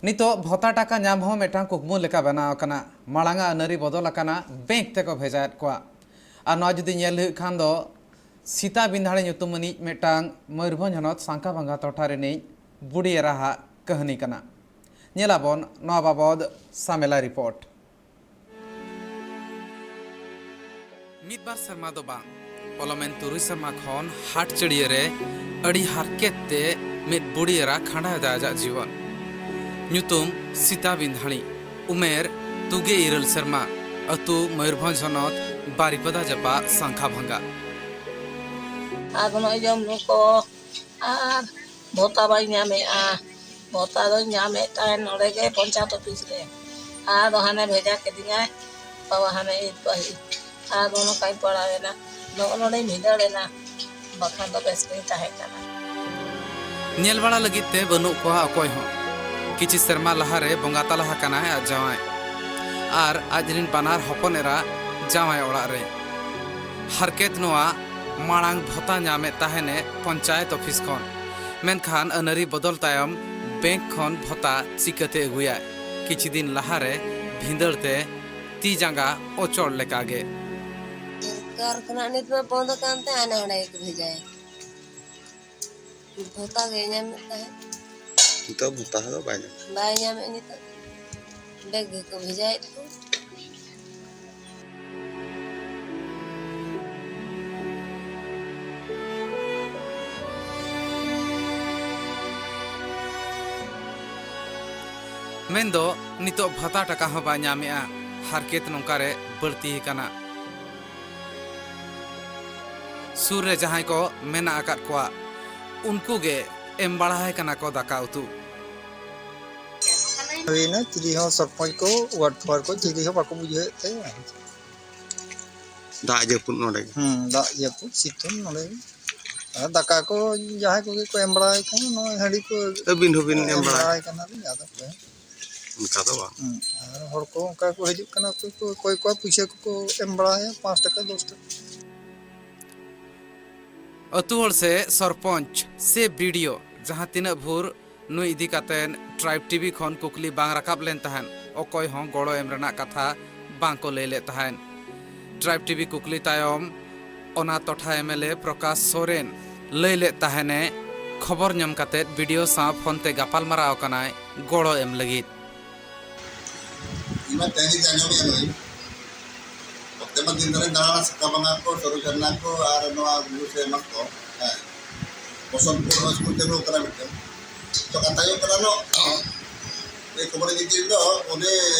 ᱱᱤᱛᱚᱜ ᱵᱷᱚᱛᱟ ᱴᱟᱠᱟ ᱧᱟᱢ ᱦᱚᱸ ᱢᱤᱫᱴᱟᱝ ᱠᱩᱠᱢᱩ ᱞᱮᱠᱟ ᱵᱮᱱᱟᱣ ᱟᱠᱟᱱᱟ᱾ ᱢᱟᱲᱟᱝ ᱟᱜ ᱟᱹᱱᱟᱹᱨᱤ ᱵᱚᱫᱚᱞ ᱟᱠᱟᱱᱟ, ᱵᱮᱝᱠ ᱛᱮᱠᱚ ᱵᱷᱮᱡᱟᱭᱮᱫ ᱠᱚᱣᱟ᱾ ᱟᱨ ᱱᱚᱣᱟ ᱡᱩᱫᱤ ᱧᱮᱞ ᱦᱩᱭᱩᱜ ᱠᱷᱟᱱ ᱫᱚ, ᱥᱤᱛᱟ ᱵᱤᱸᱫᱷᱟᱲᱤ ᱧᱩᱛᱩᱢ ᱟᱹᱱᱤᱡ ᱢᱤᱫᱴᱟᱝ ᱢᱚᱭᱩᱨᱵᱷᱚᱸᱡᱽ ᱦᱚᱱᱚᱛ ᱥᱟᱝᱠᱷᱟᱵᱷᱟᱝᱜᱟ ᱴᱚᱴᱷᱟ ᱨᱤᱱᱤᱡ ᱵᱩᱰᱷᱤ ᱮᱨᱟᱦᱟᱜ ᱠᱟᱹᱦᱱᱤ ᱠᱟᱱᱟ᱾ ᱧᱮᱞᱟᱵᱚᱱ ᱱᱚᱣᱟ ᱵᱟᱵᱚᱫ ᱥᱟᱢᱮᱞᱟ ᱨᱤᱯᱳᱨᱴ᱾ ᱢᱤᱫ ᱵᱟᱨ ᱥᱮᱨᱢᱟ ᱫᱚ ᱵᱟᱝ, ᱯᱚᱞᱚᱢᱮᱱ ᱛᱩᱨᱩᱭ ᱥᱮᱨᱢᱟ ᱠᱷᱚᱱ ᱦᱟᱴ ᱪᱟᱹᱲᱭᱟᱹ ᱨᱮ ᱟᱹᱰᱤ ᱦᱟᱨᱠᱮᱛ ᱛᱮ ᱢᱤᱫ ᱵᱩᱰᱷᱤ ᱮᱨᱟ ᱠᱷᱟᱸᱰᱟᱣ ᱮᱫᱟ ᱟᱡᱟᱜ ᱡᱤᱵᱚᱱ᱾ ᱧᱩᱛᱩᱢ ᱥᱤᱛᱟ ᱵᱤᱸᱫᱷᱟᱬᱤ, ᱩᱢᱮᱨ ᱛᱩᱜᱮ ᱤᱨᱟᱹᱞ ᱥᱮᱨᱢᱟ, ᱟᱹᱛᱩ ᱢᱚᱭᱩᱨᱵᱷᱚᱸᱡᱽ ᱦᱚᱱᱚᱛ ᱵᱟᱨᱤᱯᱟᱫᱟ ᱡᱟᱯᱟᱜ ᱥᱟᱝᱠᱷᱟ ᱵᱷᱟᱸᱜᱟ᱾ ᱟᱫᱚ ᱱᱚᱜᱼᱚᱭ ᱡᱚᱢ ᱧᱩ ᱠᱚ ᱟᱨ ᱵᱷᱚᱛᱟ ᱵᱟᱹᱧ ᱧᱟᱢᱮᱫᱼᱟ᱾ ᱵᱷᱚᱛᱟ ᱫᱚᱧ ᱧᱟᱢᱮᱫ ᱛᱟᱦᱮᱸᱫ ᱱᱚᱰᱮ ᱜᱮ ᱯᱚᱧᱪᱟᱭᱮᱛ ᱚᱯᱷᱤᱥ ᱨᱮ᱾ ᱟᱫᱚ ᱦᱟᱱᱮ ᱵᱷᱮᱡᱟ ᱠᱤᱫᱤᱧᱟᱭ ᱵᱟᱵᱟ ᱦᱟᱱᱮ ᱤᱫ ᱯᱟᱹᱦᱤᱞ᱾ ᱟᱫᱚ ᱱᱚᱝᱠᱟᱧ ᱯᱟᱲᱟᱣᱮᱱᱟ᱾ ᱱᱚᱜᱼᱚ ᱱᱚᱰᱮᱧ ᱵᱷᱤᱸᱫᱟᱹᱲ ᱮᱱᱟ᱾ ᱵᱟᱠᱷᱟᱱ ᱫᱚ ᱵᱮᱥ ᱜᱮᱧ ᱛᱟᱦᱮᱸ ᱠᱟᱱᱟ᱾ ᱧᱮᱞ ᱵᱟᱲᱟ ᱞᱟᱹᱜᱤᱫ ᱛᱮ ᱵᱟᱹᱱᱩᱜ ᱠᱚᱣᱟ ᱚᱠᱚᱭ ᱦᱚᱸ᱾ ᱠᱤᱪᱷᱤ ᱥᱮᱨᱢᱟ ᱞᱟᱦᱟᱨᱮ ᱵᱚᱸᱜᱟ ᱛᱟᱞᱟ ᱟᱠᱟᱱᱟᱭ ᱟᱡ ᱡᱟᱶᱟᱭ᱾ ᱟᱨ ᱟᱡ ᱨᱤᱱ ᱵᱟᱱᱟᱨ ᱦᱚᱯᱚᱱ ᱮᱨᱟ ᱡᱟᱶᱟᱭ ᱚᱲᱟᱜ ᱨᱮ᱾ ᱦᱟᱨᱠᱮᱛ ᱱᱚᱣᱟ, ᱢᱟᱲᱟᱝ ᱵᱷᱚᱛᱟ ᱧᱟᱢᱮᱫ ᱛᱟᱦᱮᱱᱮ ᱯᱚᱧᱪᱟᱭᱮᱛ ᱚᱯᱷᱤᱥ ᱠᱷᱚᱱ᱾ ᱢᱮᱱᱠᱷᱟᱱ ᱟᱹᱱᱟᱹᱨᱤ ᱵᱚᱫᱚᱞ ᱛᱟᱭᱚᱢ ᱵᱮᱝᱠ ᱠᱷᱚᱱ ᱵᱷᱚᱛᱟ ᱪᱤᱠᱟᱹᱛᱮ ᱟᱹᱜᱩᱭᱟᱭ? ᱠᱤᱪᱷᱤ ᱫᱤᱱ ᱞᱟᱦᱟᱨᱮ ᱵᱷᱤᱸᱫᱟᱹᱲ ᱛᱮ ᱛᱤ ᱡᱟᱸᱜᱟ ᱚᱪᱚᱲ ᱞᱮᱠᱟᱜᱮ᱾ ᱥᱚᱨᱠᱟᱨ ᱠᱷᱚᱱᱟᱜ ᱱᱤᱛ ᱢᱟ ᱵᱚᱱᱫ ᱟᱠᱟᱱ ᱛᱮ ᱦᱟᱱᱮ ᱦᱟᱸᱰᱮ ᱜᱮᱠᱚ ᱵᱷᱮᱡᱟᱭᱟ᱾ ᱵᱷᱚᱛᱟ ᱜᱮ ᱧᱟᱢᱮᱫ ᱛᱟᱦᱮᱸᱫ᱾ ᱱᱤᱛᱚᱜ ᱵᱷᱚᱛᱟ ᱦᱚᱸ ᱵᱟᱭ ᱧᱟᱢ᱾ ᱵᱟᱭ ᱧᱟᱢᱮᱫ ᱱᱤᱛᱚᱜ᱾ ᱵᱮᱜᱽ ᱜᱮᱠᱚ ᱵᱷᱮᱡᱟᱭᱮᱫ ᱠᱚ᱾ ᱢᱮᱱᱫᱚ ᱱᱤᱛᱚᱜ ᱵᱷᱟᱛᱟ ᱴᱟᱠᱟ ᱦᱚᱸ ᱵᱟᱭ ᱧᱟᱢᱮᱜᱼᱟ᱾ ᱦᱟᱨᱠᱮᱛ ᱱᱚᱝᱠᱟ ᱨᱮ ᱵᱟᱹᱲᱛᱤ ᱟᱠᱟᱱᱟ᱾ ᱥᱩᱨ ᱨᱮ ᱡᱟᱦᱟᱸᱭ ᱠᱚ ᱢᱮᱱᱟᱜ ᱟᱠᱟᱫ ᱠᱚᱣᱟ, ᱩᱱᱠᱩ ᱜᱮ ᱮᱢ ᱵᱟᱲᱟᱭ ᱠᱟᱱᱟ ᱠᱚ ᱫᱟᱠᱟ ᱩᱛᱩ᱾ ᱦᱩᱭᱱᱟ, ᱪᱤᱞᱤ ᱦᱚᱸ ᱥᱚᱨᱯᱚᱧᱪ ᱠᱚ, ᱣᱟᱨᱰ ᱢᱮᱢᱵᱟᱨ ᱠᱚ ᱪᱤᱞᱤ ᱦᱚᱸ ᱵᱟᱠᱚ ᱵᱩᱡᱷᱟᱹᱣᱮᱫ ᱛᱟᱭᱟ᱾ ᱫᱟᱜ ᱡᱟᱹᱯᱩᱫ ᱱᱚᱰᱮ ᱜᱮ᱾ ᱦᱩᱸ, ᱫᱟᱜ ᱡᱟᱹᱯᱩᱫ ᱥᱤᱛᱩᱝ ᱱᱚᱰᱮ ᱜᱮ᱾ ᱟᱨ ᱫᱟᱠᱟ ᱠᱚ ᱡᱟᱦᱟᱸᱭ ᱠᱚᱜᱮ ᱠᱚ ᱮᱢ ᱵᱟᱲᱟᱭ ᱠᱟᱱᱟ, ᱱᱚᱜᱼᱚᱭ ᱦᱟᱺᱰᱤ ᱠᱚ ᱟᱹᱵᱤᱱ ᱦᱚᱸᱵᱤᱱ ᱮᱢ ᱮᱢ ᱵᱟᱲᱟᱭ ᱵᱟᱲᱟᱭ ᱠᱟᱱᱟᱞᱤᱧ, ᱟᱫᱚ ᱯᱮ᱾ ᱚᱱᱠᱟ ᱫᱚ ᱵᱟᱝ᱾ ᱦᱩᱸ, ᱟᱨ ᱦᱚᱲ ᱠᱚ ᱚᱱᱠᱟ ᱠᱚ ᱦᱤᱡᱩᱜ ᱠᱟᱱᱟ, ᱚᱠᱚᱭ ᱠᱚ, ᱚᱠᱚᱭ ᱠᱚᱣᱟᱜ ᱯᱩᱭᱥᱟᱹ ᱠᱚᱠᱚ ᱮᱢ ᱵᱟᱲᱟᱭᱟ, ᱯᱟᱸᱪ ᱴᱟᱠᱟ, ᱫᱚᱥ ᱴᱟᱠᱟ᱾ ᱟᱹᱛᱩ ᱦᱚᱲ ᱥᱮ ᱥᱚᱨᱯᱚᱧᱪ ᱥᱮ ᱵᱤ ᱰᱤ ᱳ ᱡᱟᱦᱟᱸ ᱛᱤᱱᱟᱹᱜ ᱵᱷᱳᱨ ᱱᱩᱭ ᱤᱫᱤ ᱠᱟᱛᱮ ᱴᱨᱟᱭᱤᱵᱽ ᱴᱤ ᱵᱷᱤ ᱠᱷᱚᱱ ᱠᱩᱠᱞᱤ ᱵᱟᱝ ᱨᱟᱠᱟᱵ ᱞᱮᱱ ᱛᱟᱦᱮᱸᱫ, ᱚᱠᱚᱭ ᱦᱚᱸ ᱜᱚᱲᱚ ᱮᱢ ᱨᱮᱱᱟᱜ ᱠᱟᱛᱷᱟ ᱵᱟᱝ ᱠᱚ ᱞᱟᱹᱭ ᱞᱮᱫ ᱛᱟᱦᱮᱸᱫ᱾ ᱴᱨᱟᱭᱤᱵᱽ ᱴᱤ ᱵᱷᱤ ᱠᱩᱠᱞᱤ ᱛᱟᱭᱚᱢ ᱚᱱᱟ ᱴᱚᱴᱷᱟ M L A Prakash Soren ᱞᱟᱹᱭ ᱞᱮᱫ ᱛᱟᱦᱮᱱᱮ, ᱠᱷᱚᱵᱚᱨ ᱧᱟᱢ ᱠᱟᱛᱮ ᱵᱤ ᱰᱤ ᱳ ᱥᱟᱶ ᱯᱷᱳᱱ ᱛᱮ ᱜᱟᱯᱟᱞ ᱢᱟᱨᱟᱣ ᱟᱠᱟᱱᱟᱭ ᱜᱚᱲᱚ ᱮᱢ ᱞᱟᱹᱜᱤᱫ᱾ ᱤᱧ ᱢᱟ ᱛᱮᱦᱮᱧ ᱜᱮ ᱟᱸᱡᱚᱢᱮᱫᱼᱟ ᱱᱚᱜᱼᱚᱭ᱾ ᱚᱱᱛᱮ ᱢᱟ ᱫᱤᱱ ᱫᱷᱟᱨᱮᱧ ᱫᱟᱬᱟᱱᱟ, ᱥᱟᱠᱟ ᱵᱟᱸᱫᱷᱟ ᱠᱚ, ᱥᱟᱹᱨᱩ ᱡᱷᱟᱨᱱᱟ ᱠᱚ, ᱟᱨ ᱱᱚᱣᱟ ᱵᱩᱨᱩ ᱥᱮ ᱮᱢᱟᱱ ᱠᱚ᱾ ᱦᱮᱸ᱾ ᱵᱚᱥᱚᱱᱛᱯᱩᱨ ᱦᱚᱸ ᱥᱠᱩᱞ ᱪᱟᱹᱞᱩ ᱟᱠᱟᱱᱟ ᱢᱤᱫᱴᱮᱱ᱾ ᱛᱚ, ᱠᱟᱛᱷᱟ ᱦᱩᱭᱩᱜ ᱠᱟᱱᱟ, ᱱᱚ-, ᱮ ᱠᱚᱢᱚᱞ ᱜᱤᱛᱤᱞ ᱫᱚ ᱩᱱᱤ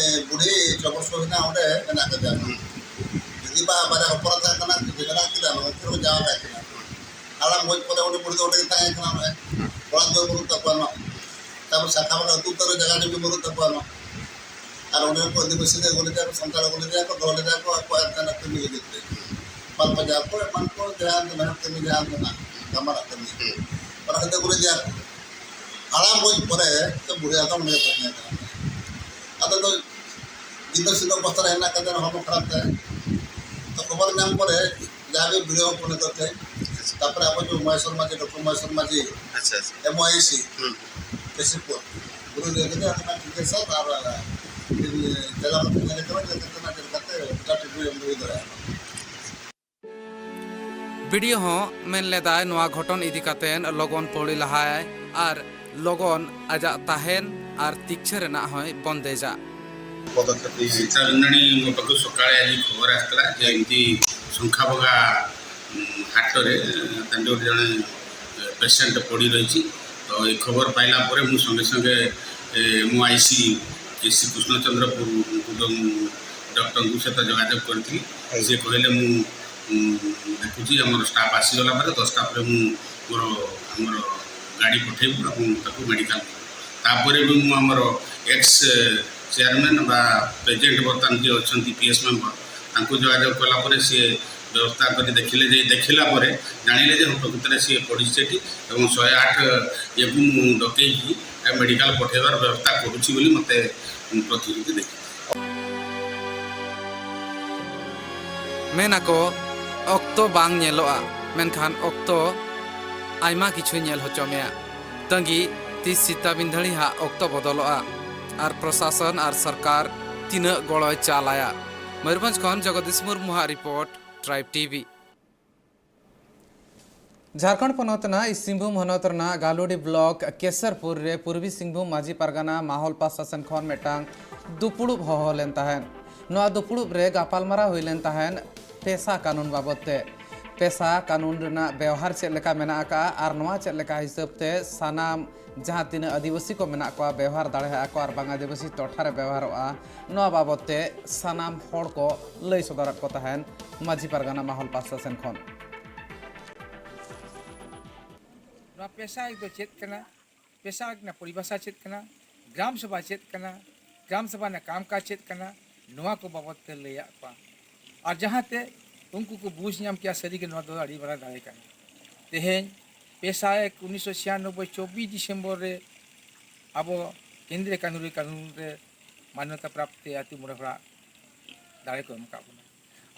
ᱵᱩᱲᱦᱤ ᱪᱷᱚ ᱵᱚᱪᱷᱚᱨ ᱦᱮᱱᱟᱜ ᱚᱸᱰᱮ ᱢᱮᱱᱟᱜ ᱠᱟᱫᱮᱭᱟ᱾ ᱦᱩᱸ᱾ ᱡᱩᱫᱤ ᱵᱟ ᱵᱟᱨᱭᱟ ᱦᱚᱯᱚᱱ ᱛᱟᱦᱮᱸ ᱠᱟᱱᱟ, ᱡᱩᱫᱤ ᱢᱮᱱᱟᱜ ᱠᱤᱱᱟ, ᱱᱚᱜᱼᱚᱭ ᱛᱚ ᱡᱟᱶᱟᱭ ᱠᱟᱭ ᱠᱟᱱᱟ᱾ ᱦᱟᱲᱟᱢ ᱜᱚᱡ ᱯᱚᱨᱮ ᱩᱱᱤ ᱵᱩᱲᱦᱤ ᱫᱚ ᱚᱸᱰᱮ ᱜᱮ ᱛᱟᱦᱮᱸ ᱠᱟᱱᱟ, ᱱᱚᱜᱼᱚᱭ᱾ ᱦᱩᱸ᱾ ᱚᱲᱟᱜ ᱫᱩᱣᱟᱹᱨ ᱵᱟᱹᱱᱩᱜ ᱛᱟᱠᱚᱣᱟ, ᱱᱚᱜᱼᱚᱭ᱾ ᱛᱟᱨᱯᱚᱨ ᱥᱟᱠᱷᱟ ᱵᱟᱲᱟ ᱟᱹᱛᱩ ᱩᱛᱟᱹᱨ ᱨᱮ ᱡᱟᱭᱜᱟ ᱡᱚᱢᱤ ᱵᱟᱹᱱᱩᱜ ᱛᱟᱠᱚᱣᱟ, ᱱᱚᱜᱼᱚᱭ᱾ ᱟᱨ ᱚᱸᱰᱮ ᱠᱚ ᱟᱹᱫᱤᱵᱟᱹᱥᱤ ᱞᱮ ᱟᱹᱜᱩ ᱞᱮᱫᱮᱭᱟ ᱠᱚ, ᱥᱟᱱᱛᱟᱲ ᱟᱹᱜᱩ ᱞᱮᱫᱮᱭᱟ ᱠᱚ, ᱫᱚᱦᱚ ᱞᱮᱫᱮᱭᱟ ᱠᱚ ᱟᱠᱚᱣᱟᱜ ᱮᱱᱛᱮ ᱠᱟᱹᱢᱤ ᱞᱟᱹᱜᱤᱫ ᱛᱮ᱾ ᱢᱟᱞ ᱯᱟᱸᱡᱟ ᱠᱚ, ᱮᱢᱟᱱ ᱠᱚ, ᱡᱟᱦᱟᱸ ᱛᱤᱱᱟᱹᱜ ᱠᱟᱹᱢᱤ, ᱡᱟᱦᱟᱸ ᱛᱤᱱᱟᱹᱜ ᱠᱟᱢᱟᱨᱟᱜ ᱠᱟᱹᱢᱤ᱾ ᱦᱩᱸ᱾ ᱚᱱᱟ ᱠᱷᱟᱹᱛᱤᱨ ᱟᱹᱜᱩ ᱞᱮᱫᱮᱭᱟ ᱠᱚ᱾ ᱦᱟᱲᱟᱢ ᱜᱚᱡ ᱯᱚᱨᱮ ᱛᱚ ᱵᱩᱲᱦᱤ ᱟᱫᱚ ᱚᱸᱰᱮ ᱜᱮ ᱛᱟᱦᱮᱸ ᱠᱟᱱᱟ᱾ ᱟᱫᱚ ᱫᱚ ᱜᱤᱫᱟᱹᱨ ᱥᱤᱫᱟᱹ ᱚᱵᱚᱥᱛᱟ ᱨᱮ ᱦᱮᱱᱟᱜ ᱠᱟᱫᱮᱭᱟ, ᱦᱚᱲᱢᱚ ᱠᱷᱟᱨᱟᱯ ᱛᱟᱭ᱾ ᱛᱚ ᱠᱷᱚᱵᱚᱨ ᱧᱟᱢ ᱯᱚᱨᱮ ᱡᱟᱦᱟᱸ ᱜᱮ ᱵᱤᱰᱤᱳ ᱯᱷᱳᱱ ᱠᱟᱛᱮ, ᱛᱟᱨᱯᱚᱨᱮ ᱟᱵᱚ ᱡᱮ ᱢᱚᱦᱮᱥᱚᱨ ᱢᱟᱹᱡᱷᱤ, ᱰᱚᱠᱴᱚᱨ ᱢᱚᱦᱮᱥᱚᱨ ᱢᱟᱹᱡᱷᱤ, ᱟᱪᱪᱷᱟ, ᱟᱪᱪᱷᱟ᱾ ᱮᱢ ᱳ ᱟᱭ ᱥᱤ, ᱦᱩᱸ᱾ ᱠᱟᱥᱤᱯᱩᱨ, ᱩᱱᱤ ᱞᱟᱹᱭ ᱠᱮᱫᱟ, ᱚᱱᱟ ᱴᱷᱤᱠ ᱜᱮᱭᱟ ᱥᱟᱨ, ᱟᱨ ᱤᱧ ᱪᱟᱞᱟᱣ ᱠᱟᱛᱮ ᱧᱮᱞ ᱠᱟᱱᱟ ᱡᱮ ᱪᱮᱫ ᱞᱮᱠᱟᱛᱮ ᱮᱴᱟᱜ ᱴᱤᱴᱢᱮᱱᱴ ᱮᱢ ᱦᱩᱭ ᱫᱟᱲᱮᱭᱟᱜᱼᱟ᱾ ᱵᱤᱰᱤᱳ ᱦᱚᱸ ᱢᱮᱱ ᱞᱮᱫᱟᱭ ᱱᱚᱣᱟ ᱜᱷᱚᱴᱚᱱ ᱤᱫᱤ ᱠᱟᱛᱮ ᱞᱚᱜᱚᱱ ᱯᱟᱹᱣᱲᱤ ᱞᱟᱦᱟᱭ ᱟᱨ ᱞᱚᱜᱚᱱ ᱟᱡᱟᱜ ᱛᱟᱦᱮᱱ ᱟᱨ ᱛᱤᱠᱪᱷᱟᱹ ᱨᱮᱱᱟᱜ ᱦᱚᱸᱭ ᱵᱚᱱᱫᱮᱡᱟ᱾ ପଦକ୍ଷେପ ନେଇଛି। ସାର୍, ନାନୀ, ମୋ ପାଖକୁ ସକାଳେ ଆଜି ଖବର ଆସିଥିଲା ଯେ ଏମିତି ଶଙ୍ଖାବଗା, ଉଁ, ହାଟରେ, ଉଁ, ତାଙ୍କର ଜଣେ ପେସେଣ୍ଟ ପଡ଼ି ରହିଛି। ତ ଏ ଖବର ପାଇଲା ପରେ ମୁଁ ସଙ୍ଗେ ସଙ୍ଗେ, ଏ, ଏମ୍ ଓ ଆଇ ସି, ଏ, ଶ୍ରୀ କୃଷ୍ଣଚନ୍ଦ୍ରପୁର, ଡକ୍ଟରଙ୍କ ସହିତ ଯୋଗାଯୋଗ କରିଥିଲି। ଆଜ୍ଞା। ସେ କହିଲେ, "ମୁଁ, ଉଁ, ଦେଖୁଛି, ଆମର ଷ୍ଟାଫ୍ ଆସିଗଲା ପରେ ଦଶଟା ପରେ ମୁଁ ମୋର, ଆମର ଗାଡ଼ି ପଠେଇବୁ, ଆପଣ ତାକୁ ମେଡ଼ିକାଲ।" ତାପରେ ବି ମୁଁ ଆମର ଏକ୍ସ ଚେୟାରମ୍ୟାନ୍ ବା ପ୍ରେଜେଣ୍ଟ ବର୍ତ୍ତମାନ ଯିଏ ଅଛନ୍ତି ପି ଏସ୍ ମେମ୍ବର, ତାଙ୍କୁ ଯୋଗାଯୋଗ କଲା ପରେ ସିଏ ବ୍ୟବସ୍ଥା କରି ଦେଖିଲେ ଯେ, ଦେଖିଲା ପରେ ଜାଣିଲେ ଯେ ହଁ, ପ୍ରକୃତରେ ସିଏ ପଡ଼ିଛି ସେଠି ଏବଂ ଶହେ ଆଠ ଇଏକୁ ମୁଁ ଡକେଇକି ମେଡିକାଲ ପଠେଇବାର ବ୍ୟବସ୍ଥା କରୁଛି ବୋଲି ମୋତେ ପ୍ରତିଶ୍ରୁତି ଦେଇଛି। ᱢᱮᱱ ᱟᱠᱚ, ᱚᱠᱛᱚ ᱵᱟᱝ ᱧᱮᱞᱚᱜᱼᱟ, ᱢᱮᱱᱠᱷᱟᱱ ᱚᱠᱛᱚ ᱟᱭᱢᱟ ᱠᱤᱪᱷᱩᱭ ᱧᱮᱞ ᱦᱚᱪᱚ ᱢᱮᱭᱟ᱾ ᱛᱟᱺᱜᱤ, ᱛᱤᱥ ᱥᱤᱛᱟ ᱵᱤᱱᱫᱷᱟᱹᱲᱤ ᱦᱟᱜ ᱚᱠᱛᱚ ᱵᱚᱫᱚᱞᱚᱜᱼᱟ ᱟᱨ ᱯᱨᱚᱥᱟᱥᱚᱱ ᱟᱨ ᱥᱚᱨᱠᱟᱨ ᱛᱤᱱᱟᱹᱜ ᱜᱚᱲᱚᱭ ᱪᱟᱞ ᱟᱭᱟ᱾ ᱢᱚᱭᱩᱨᱵᱷᱚᱸᱡᱽ ᱠᱷᱚᱱ ᱡᱚᱜᱚᱫᱤᱥ ᱢᱩᱨᱢᱩ ᱦᱟᱜ ᱨᱤᱯᱳᱨᱴ, ᱴᱨᱟᱭᱤᱵᱽ ᱴᱤᱵᱷᱤ᱾ ᱡᱷᱟᱲᱠᱷᱚᱸᱰ ᱯᱚᱱᱚᱛ ᱨᱮᱱᱟᱜ ᱤᱥᱴ ᱥᱤᱝᱵᱷᱩᱢ ᱦᱚᱱᱚᱛ ᱨᱮᱱᱟᱜ ᱜᱟᱞᱩᱰᱤ ᱵᱞᱚᱠ ᱠᱮᱥᱚᱨᱯᱩᱨ ᱨᱮ ᱯᱩᱨᱵᱤ ᱥᱤᱝᱵᱷᱩᱢ ᱢᱟᱹᱡᱷᱤ ᱯᱟᱨᱜᱟᱱᱟ ᱢᱟᱦᱚᱞ ᱯᱟᱥᱴᱟ ᱥᱮᱱ ᱠᱷᱚᱱ ᱢᱤᱫᱴᱟᱝ ᱫᱩᱯᱩᱲᱩᱵ ᱦᱚᱦᱚ ᱞᱮᱱ ᱛᱟᱦᱮᱸᱫ᱾ ᱱᱚᱣᱟ ᱫᱩᱯᱩᱲᱩᱵ ᱨᱮ ᱜᱟᱯᱟᱞᱢᱟᱨᱟᱣ ᱦᱩᱭ ᱞᱮᱱ ᱛᱟᱦᱮᱸᱫ ᱯᱮᱥᱟ ᱠᱟᱹᱱᱩᱱ ᱵᱟᱵᱚᱫ ᱛᱮ᱾ ᱯᱮᱥᱟ ᱠᱟᱹᱱᱩᱱ ᱨᱮᱱᱟᱜ ᱵᱮᱣᱦᱟᱨ ᱪᱮᱫ ᱞᱮᱠᱟ ᱢᱮᱱᱟᱜ ᱟᱠᱟᱫᱼᱟ ᱟᱨ ᱱᱚᱣᱟ ᱪᱮᱫ ᱞᱮᱠᱟ ᱦᱤᱥᱟᱹᱵ ᱛᱮ ᱥᱟᱱᱟᱢ ᱡᱟᱦᱟᱸ ᱛᱤᱱᱟᱹᱜ ᱟᱹᱫᱤᱵᱟᱹᱥᱤ ᱠᱚ ᱢᱮᱱᱟᱜ ᱠᱚᱣᱟ ᱵᱮᱣᱦᱟᱨ ᱫᱟᱲᱮᱭᱟᱜᱼᱟ ᱠᱚ ᱟᱨ ᱵᱟᱝ ᱟᱹᱫᱤᱵᱟᱹᱥᱤ ᱴᱚᱴᱷᱟ ᱨᱮ ᱵᱮᱣᱦᱟᱨᱚᱜᱼᱟ, ᱱᱚᱣᱟ ᱵᱟᱵᱚᱫ ᱛᱮ ᱥᱟᱱᱟᱢ ᱦᱚᱲ ᱠᱚ ᱞᱟᱹᱭ ᱥᱚᱫᱚᱨᱟᱫ ᱠᱚ ᱛᱟᱦᱮᱸᱫ ᱢᱟᱹᱡᱷᱤ ᱯᱟᱨᱜᱟᱱᱟ ᱢᱟᱦᱚᱞ ᱯᱟᱥᱴᱟ ᱥᱮᱱ ᱠᱷᱚᱱ᱾ ᱱᱚᱣᱟ ᱯᱮᱥᱟ ᱫᱚ ᱪᱮᱫ ᱠᱟᱱᱟ, ᱯᱮᱥᱟ ᱨᱮᱱᱟᱜ ᱯᱚᱨᱤᱵᱷᱟᱥᱟ ᱪᱮᱫ ᱠᱟᱱᱟ, ᱜᱨᱟᱢ ᱥᱚᱵᱷᱟ ᱪᱮᱫ ᱠᱟᱱᱟ, ᱜᱨᱟᱢ ᱥᱚᱵᱷᱟ ᱨᱮᱱᱟᱜ ᱠᱟᱢ ᱠᱟᱡᱽ ᱪᱮᱫ ᱠᱟᱱᱟ, ᱱᱚᱣᱟ ᱠᱚ ᱵᱟᱵᱚᱫ ᱛᱮ ᱞᱟᱹᱭᱟᱫ ᱠᱚᱣᱟ᱾ ᱟᱨ ᱡᱟᱦᱟᱸᱛᱮ ᱩᱱᱠᱩ ᱠᱚ ᱵᱩᱡᱽ ᱧᱟᱢ ᱠᱮᱭᱟ ᱥᱟᱹᱨᱤᱜᱮ ᱱᱚᱣᱟ ᱫᱚ ᱟᱹᱰᱤ ᱢᱟᱨᱟᱝ ᱫᱟᱲᱮ ᱠᱟᱱᱟ᱾ ᱛᱮᱦᱮᱧ ᱯᱮᱥᱟ ᱮᱠ ᱩᱱᱤᱥᱥᱚ ᱪᱷᱤᱭᱟᱱᱚᱵᱵᱳᱭ ᱪᱚᱵᱵᱤᱥ ᱰᱤᱥᱮᱢᱵᱚᱨ ᱨᱮ ᱟᱵᱚ ᱠᱮᱱᱫᱨᱤᱭᱚ ᱠᱟᱹᱱᱩᱱ ᱨᱮ ᱠᱟᱹᱱᱩᱱ ᱨᱮ ᱢᱟᱱᱱᱚᱛᱟ ᱯᱨᱟᱯᱛᱤ ᱟᱹᱛᱩ ᱢᱚᱬᱮ ᱦᱚᱲᱟᱜ ᱫᱟᱲᱮ ᱠᱚ ᱮᱢ ᱟᱠᱟᱫ ᱵᱚᱱᱟ᱾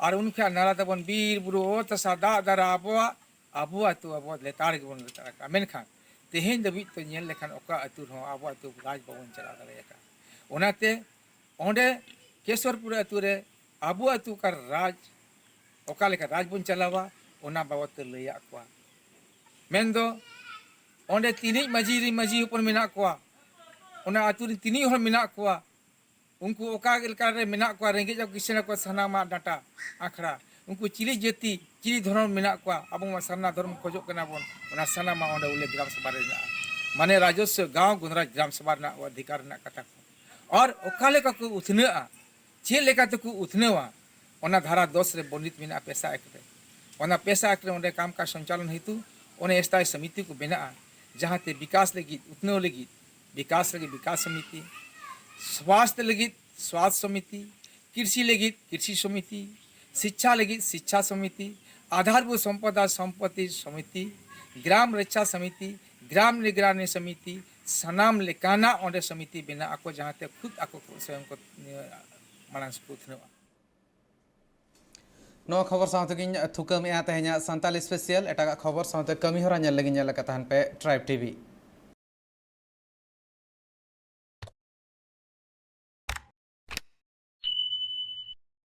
ᱟᱨ ᱩᱱ ᱠᱷᱚᱱ ᱱᱟᱨᱟ ᱛᱟᱵᱚᱱ ᱵᱤᱨ ᱵᱩᱨᱩ ᱚᱛ ᱦᱟᱥᱟ ᱫᱟᱜ ᱫᱟᱨᱟ ᱟᱵᱚᱣᱟᱜ ᱟᱵᱚ ᱟᱹᱛᱩ ᱟᱵᱚ ᱞᱮᱛᱟᱲ ᱜᱮᱵᱚᱱ ᱞᱮᱛᱟᱲ ᱟᱠᱟᱫᱼᱟ᱾ ᱢᱮᱱᱠᱷᱟᱱ ᱛᱮᱦᱮᱧ ᱫᱷᱟᱹᱵᱤᱡ ᱛᱮ ᱧᱮᱞ ᱞᱮᱠᱷᱟᱱ ᱚᱠᱟ ᱟᱹᱛᱩ ᱨᱮᱦᱚᱸ ᱟᱵᱚ ᱟᱹᱛᱩ ᱨᱟᱡᱽ ᱵᱟᱵᱚᱱ ᱪᱟᱞᱟᱣ ᱫᱟᱲᱮ ᱟᱠᱟᱫᱼᱟ᱾ ᱚᱱᱟᱛᱮ ᱚᱸᱰᱮ ᱠᱮᱥᱚᱨᱯᱩᱨ ᱟᱹᱛᱩ ᱨᱮ ᱟᱵᱚ ᱟᱹᱛᱩ ᱚᱠᱟ ᱨᱟᱡᱽ, ᱚᱠᱟ ᱞᱮᱠᱟ ᱨᱟᱡᱽ ᱵᱚᱱ ᱪᱟᱞᱟᱣᱟ, ᱚᱱᱟ ᱵᱟᱵᱚᱫ ᱛᱮ ᱞᱟᱹᱭᱟᱫ ᱠᱚᱣᱟ᱾ ᱢᱮᱱᱫᱚ ᱚᱸᱰᱮ ᱛᱤᱱᱤᱡ ᱢᱟᱹᱡᱷᱤ ᱨᱮ ᱢᱟᱹᱡᱷᱤ ᱦᱚᱯᱚᱱ ᱢᱮᱱᱟᱜ ᱠᱚᱣᱟ, ᱚᱱᱟ ᱟᱹᱛᱩ ᱨᱮ ᱛᱤᱱᱤᱡ ᱦᱚᱲ ᱢᱮᱱᱟᱜ ᱠᱚᱣᱟ, ᱩᱱᱠᱩ ᱚᱠᱟ ᱞᱮᱠᱟ ᱨᱮ ᱢᱮᱱᱟᱜ ᱠᱚᱣᱟ, ᱨᱮᱸᱜᱮᱡ ᱟᱠᱚ ᱠᱤᱥᱟᱹᱬ ᱟᱠᱚ ᱥᱟᱱᱟᱢᱟᱜ ᱰᱟᱴᱟ ᱟᱠᱷᱲᱟ, ᱩᱱᱠᱩ ᱪᱤᱞᱤ ᱡᱟᱹᱛᱤ ᱪᱤᱞᱤ ᱫᱷᱚᱨᱚᱢ ᱢᱮᱱᱟᱜ ᱠᱚᱣᱟ, ᱟᱵᱚ ᱢᱟ ᱥᱟᱨᱱᱟ ᱫᱷᱚᱨᱚᱢ ᱠᱷᱚᱡᱚᱜ ᱠᱟᱱᱟ ᱵᱚᱱ, ᱚᱱᱟ ᱥᱟᱱᱟᱢᱟᱜ ᱚᱸᱰᱮ ᱩᱞᱞᱮᱠᱷ ᱜᱨᱟᱢ ᱥᱚᱵᱷᱟ ᱨᱮ ᱢᱮᱱᱟᱜᱼᱟ᱾ ᱢᱟᱱᱮ ᱨᱟᱡᱚᱥᱥᱚ ᱜᱟᱶ ᱜᱚᱱᱨᱟᱡᱽ ᱜᱨᱟᱢ ᱥᱚᱵᱷᱟ ᱨᱮᱱᱟᱜ ᱚᱫᱷᱤᱠᱟᱨ ᱨᱮᱱᱟᱜ ᱠᱟᱛᱷᱟ ᱠᱚ᱾ ᱟᱨ ᱚᱠᱟ ᱞᱮᱠᱟ ᱠᱚ ᱩᱛᱷᱱᱟᱹᱜᱼᱟ, ᱪᱮᱫ ᱞᱮᱠᱟ ᱛᱮᱠᱚ ᱩᱛᱷᱱᱟᱹᱣᱟ, ᱚᱱᱟ ᱫᱷᱟᱨᱟ ᱫᱚᱥ ᱨᱮ ᱵᱚᱨᱱᱤᱛ ᱢᱮᱱᱟᱜᱼᱟ ᱯᱮᱥᱟ ᱮᱠ ᱨᱮ᱾ ᱚᱱᱟ ᱯᱮᱥᱟ ᱮᱠ ᱨᱮ ᱚᱸᱰᱮ ᱠᱟᱢ ᱠᱟᱡᱽ ᱥᱚᱧᱪᱟᱞᱚᱱ ᱦᱮᱛᱩ ᱚᱱᱮ ᱥᱛᱷᱟᱭᱤ ᱥᱚᱢᱤᱛᱤ ᱠᱚ ᱵᱮᱱᱟᱜᱼᱟ, ᱡᱟᱦᱟᱸᱛᱮ ᱵᱤᱠᱟᱥ ᱞᱟᱹᱜᱤᱫ, ᱩᱛᱱᱟᱹᱣ ᱞᱟᱹᱜᱤᱫ ᱵᱤᱠᱟᱥ ᱞᱟᱹᱜᱤᱫ ᱵᱤᱠᱟᱥ ᱥᱚᱢᱤᱛᱤ, ᱥᱣᱟᱥᱛᱷ ᱞᱟᱹᱜᱤᱫ ᱥᱣᱟᱥᱛᱷ ᱥᱚᱢᱤᱛᱤ, ᱠᱨᱤᱥᱤ ᱞᱟᱹᱜᱤᱫ ᱠᱨᱤᱥᱤ ᱥᱚᱢᱤᱛᱤ, ᱥᱤᱪᱪᱷᱟ ᱞᱟᱹᱜᱤᱫ ᱥᱤᱪᱪᱷᱟ ᱥᱚᱢᱤᱛᱤ, ᱟᱫᱷᱟᱨᱵᱷᱩᱛ ᱥᱚᱢᱯᱚᱫᱟ ᱥᱚᱢᱯᱚᱛᱤ ᱥᱚᱢᱤᱛᱤ, ᱜᱨᱟᱢ ᱨᱚᱠᱠᱷᱟ ᱥᱚᱢᱤᱛᱤ, ᱜᱨᱟᱢ ᱱᱤᱜᱽᱨᱟᱱᱤ ᱥᱚᱢᱤᱛᱤ, ᱥᱟᱱᱟᱢ ᱞᱮᱠᱟᱱᱟᱜ ᱚᱸᱰᱮ ᱥᱚᱢᱤᱛᱤ ᱵᱮᱱᱟᱜ ᱟᱠᱚ, ᱡᱟᱦᱟᱸᱛᱮ ᱠᱷᱩᱫ ᱟᱠᱚ ᱠᱚ ᱥᱚᱭᱚᱝ ᱠᱚ ᱢᱟᱲᱟᱝ ᱥᱮᱫ ᱠᱚ ᱩᱛᱱᱟᱹᱣᱟ᱾ ᱱᱚᱣᱟ ᱠᱷᱚᱵᱚᱨ ᱥᱟᱶ ᱛᱮᱜᱮᱧ ᱛᱷᱩᱠᱟᱹᱢᱮᱜᱼᱟ ᱛᱮᱦᱮᱧᱟᱜ ᱥᱟᱱᱛᱟᱞᱤ ᱥᱯᱮᱥᱤᱭᱟᱞ᱾ ᱮᱴᱟᱜᱟᱜ ᱠᱷᱚᱵᱚᱨ ᱥᱟᱶᱛᱮ ᱠᱟᱹᱢᱤ ᱦᱚᱨᱟ ᱧᱮᱞ ᱞᱟᱹᱜᱤᱫ ᱧᱮᱞ ᱟᱠᱟᱫ ᱛᱟᱦᱮᱱ ᱯᱮ ᱴᱨᱟᱭᱤᱵᱽ ᱴᱤᱵᱷᱤ᱾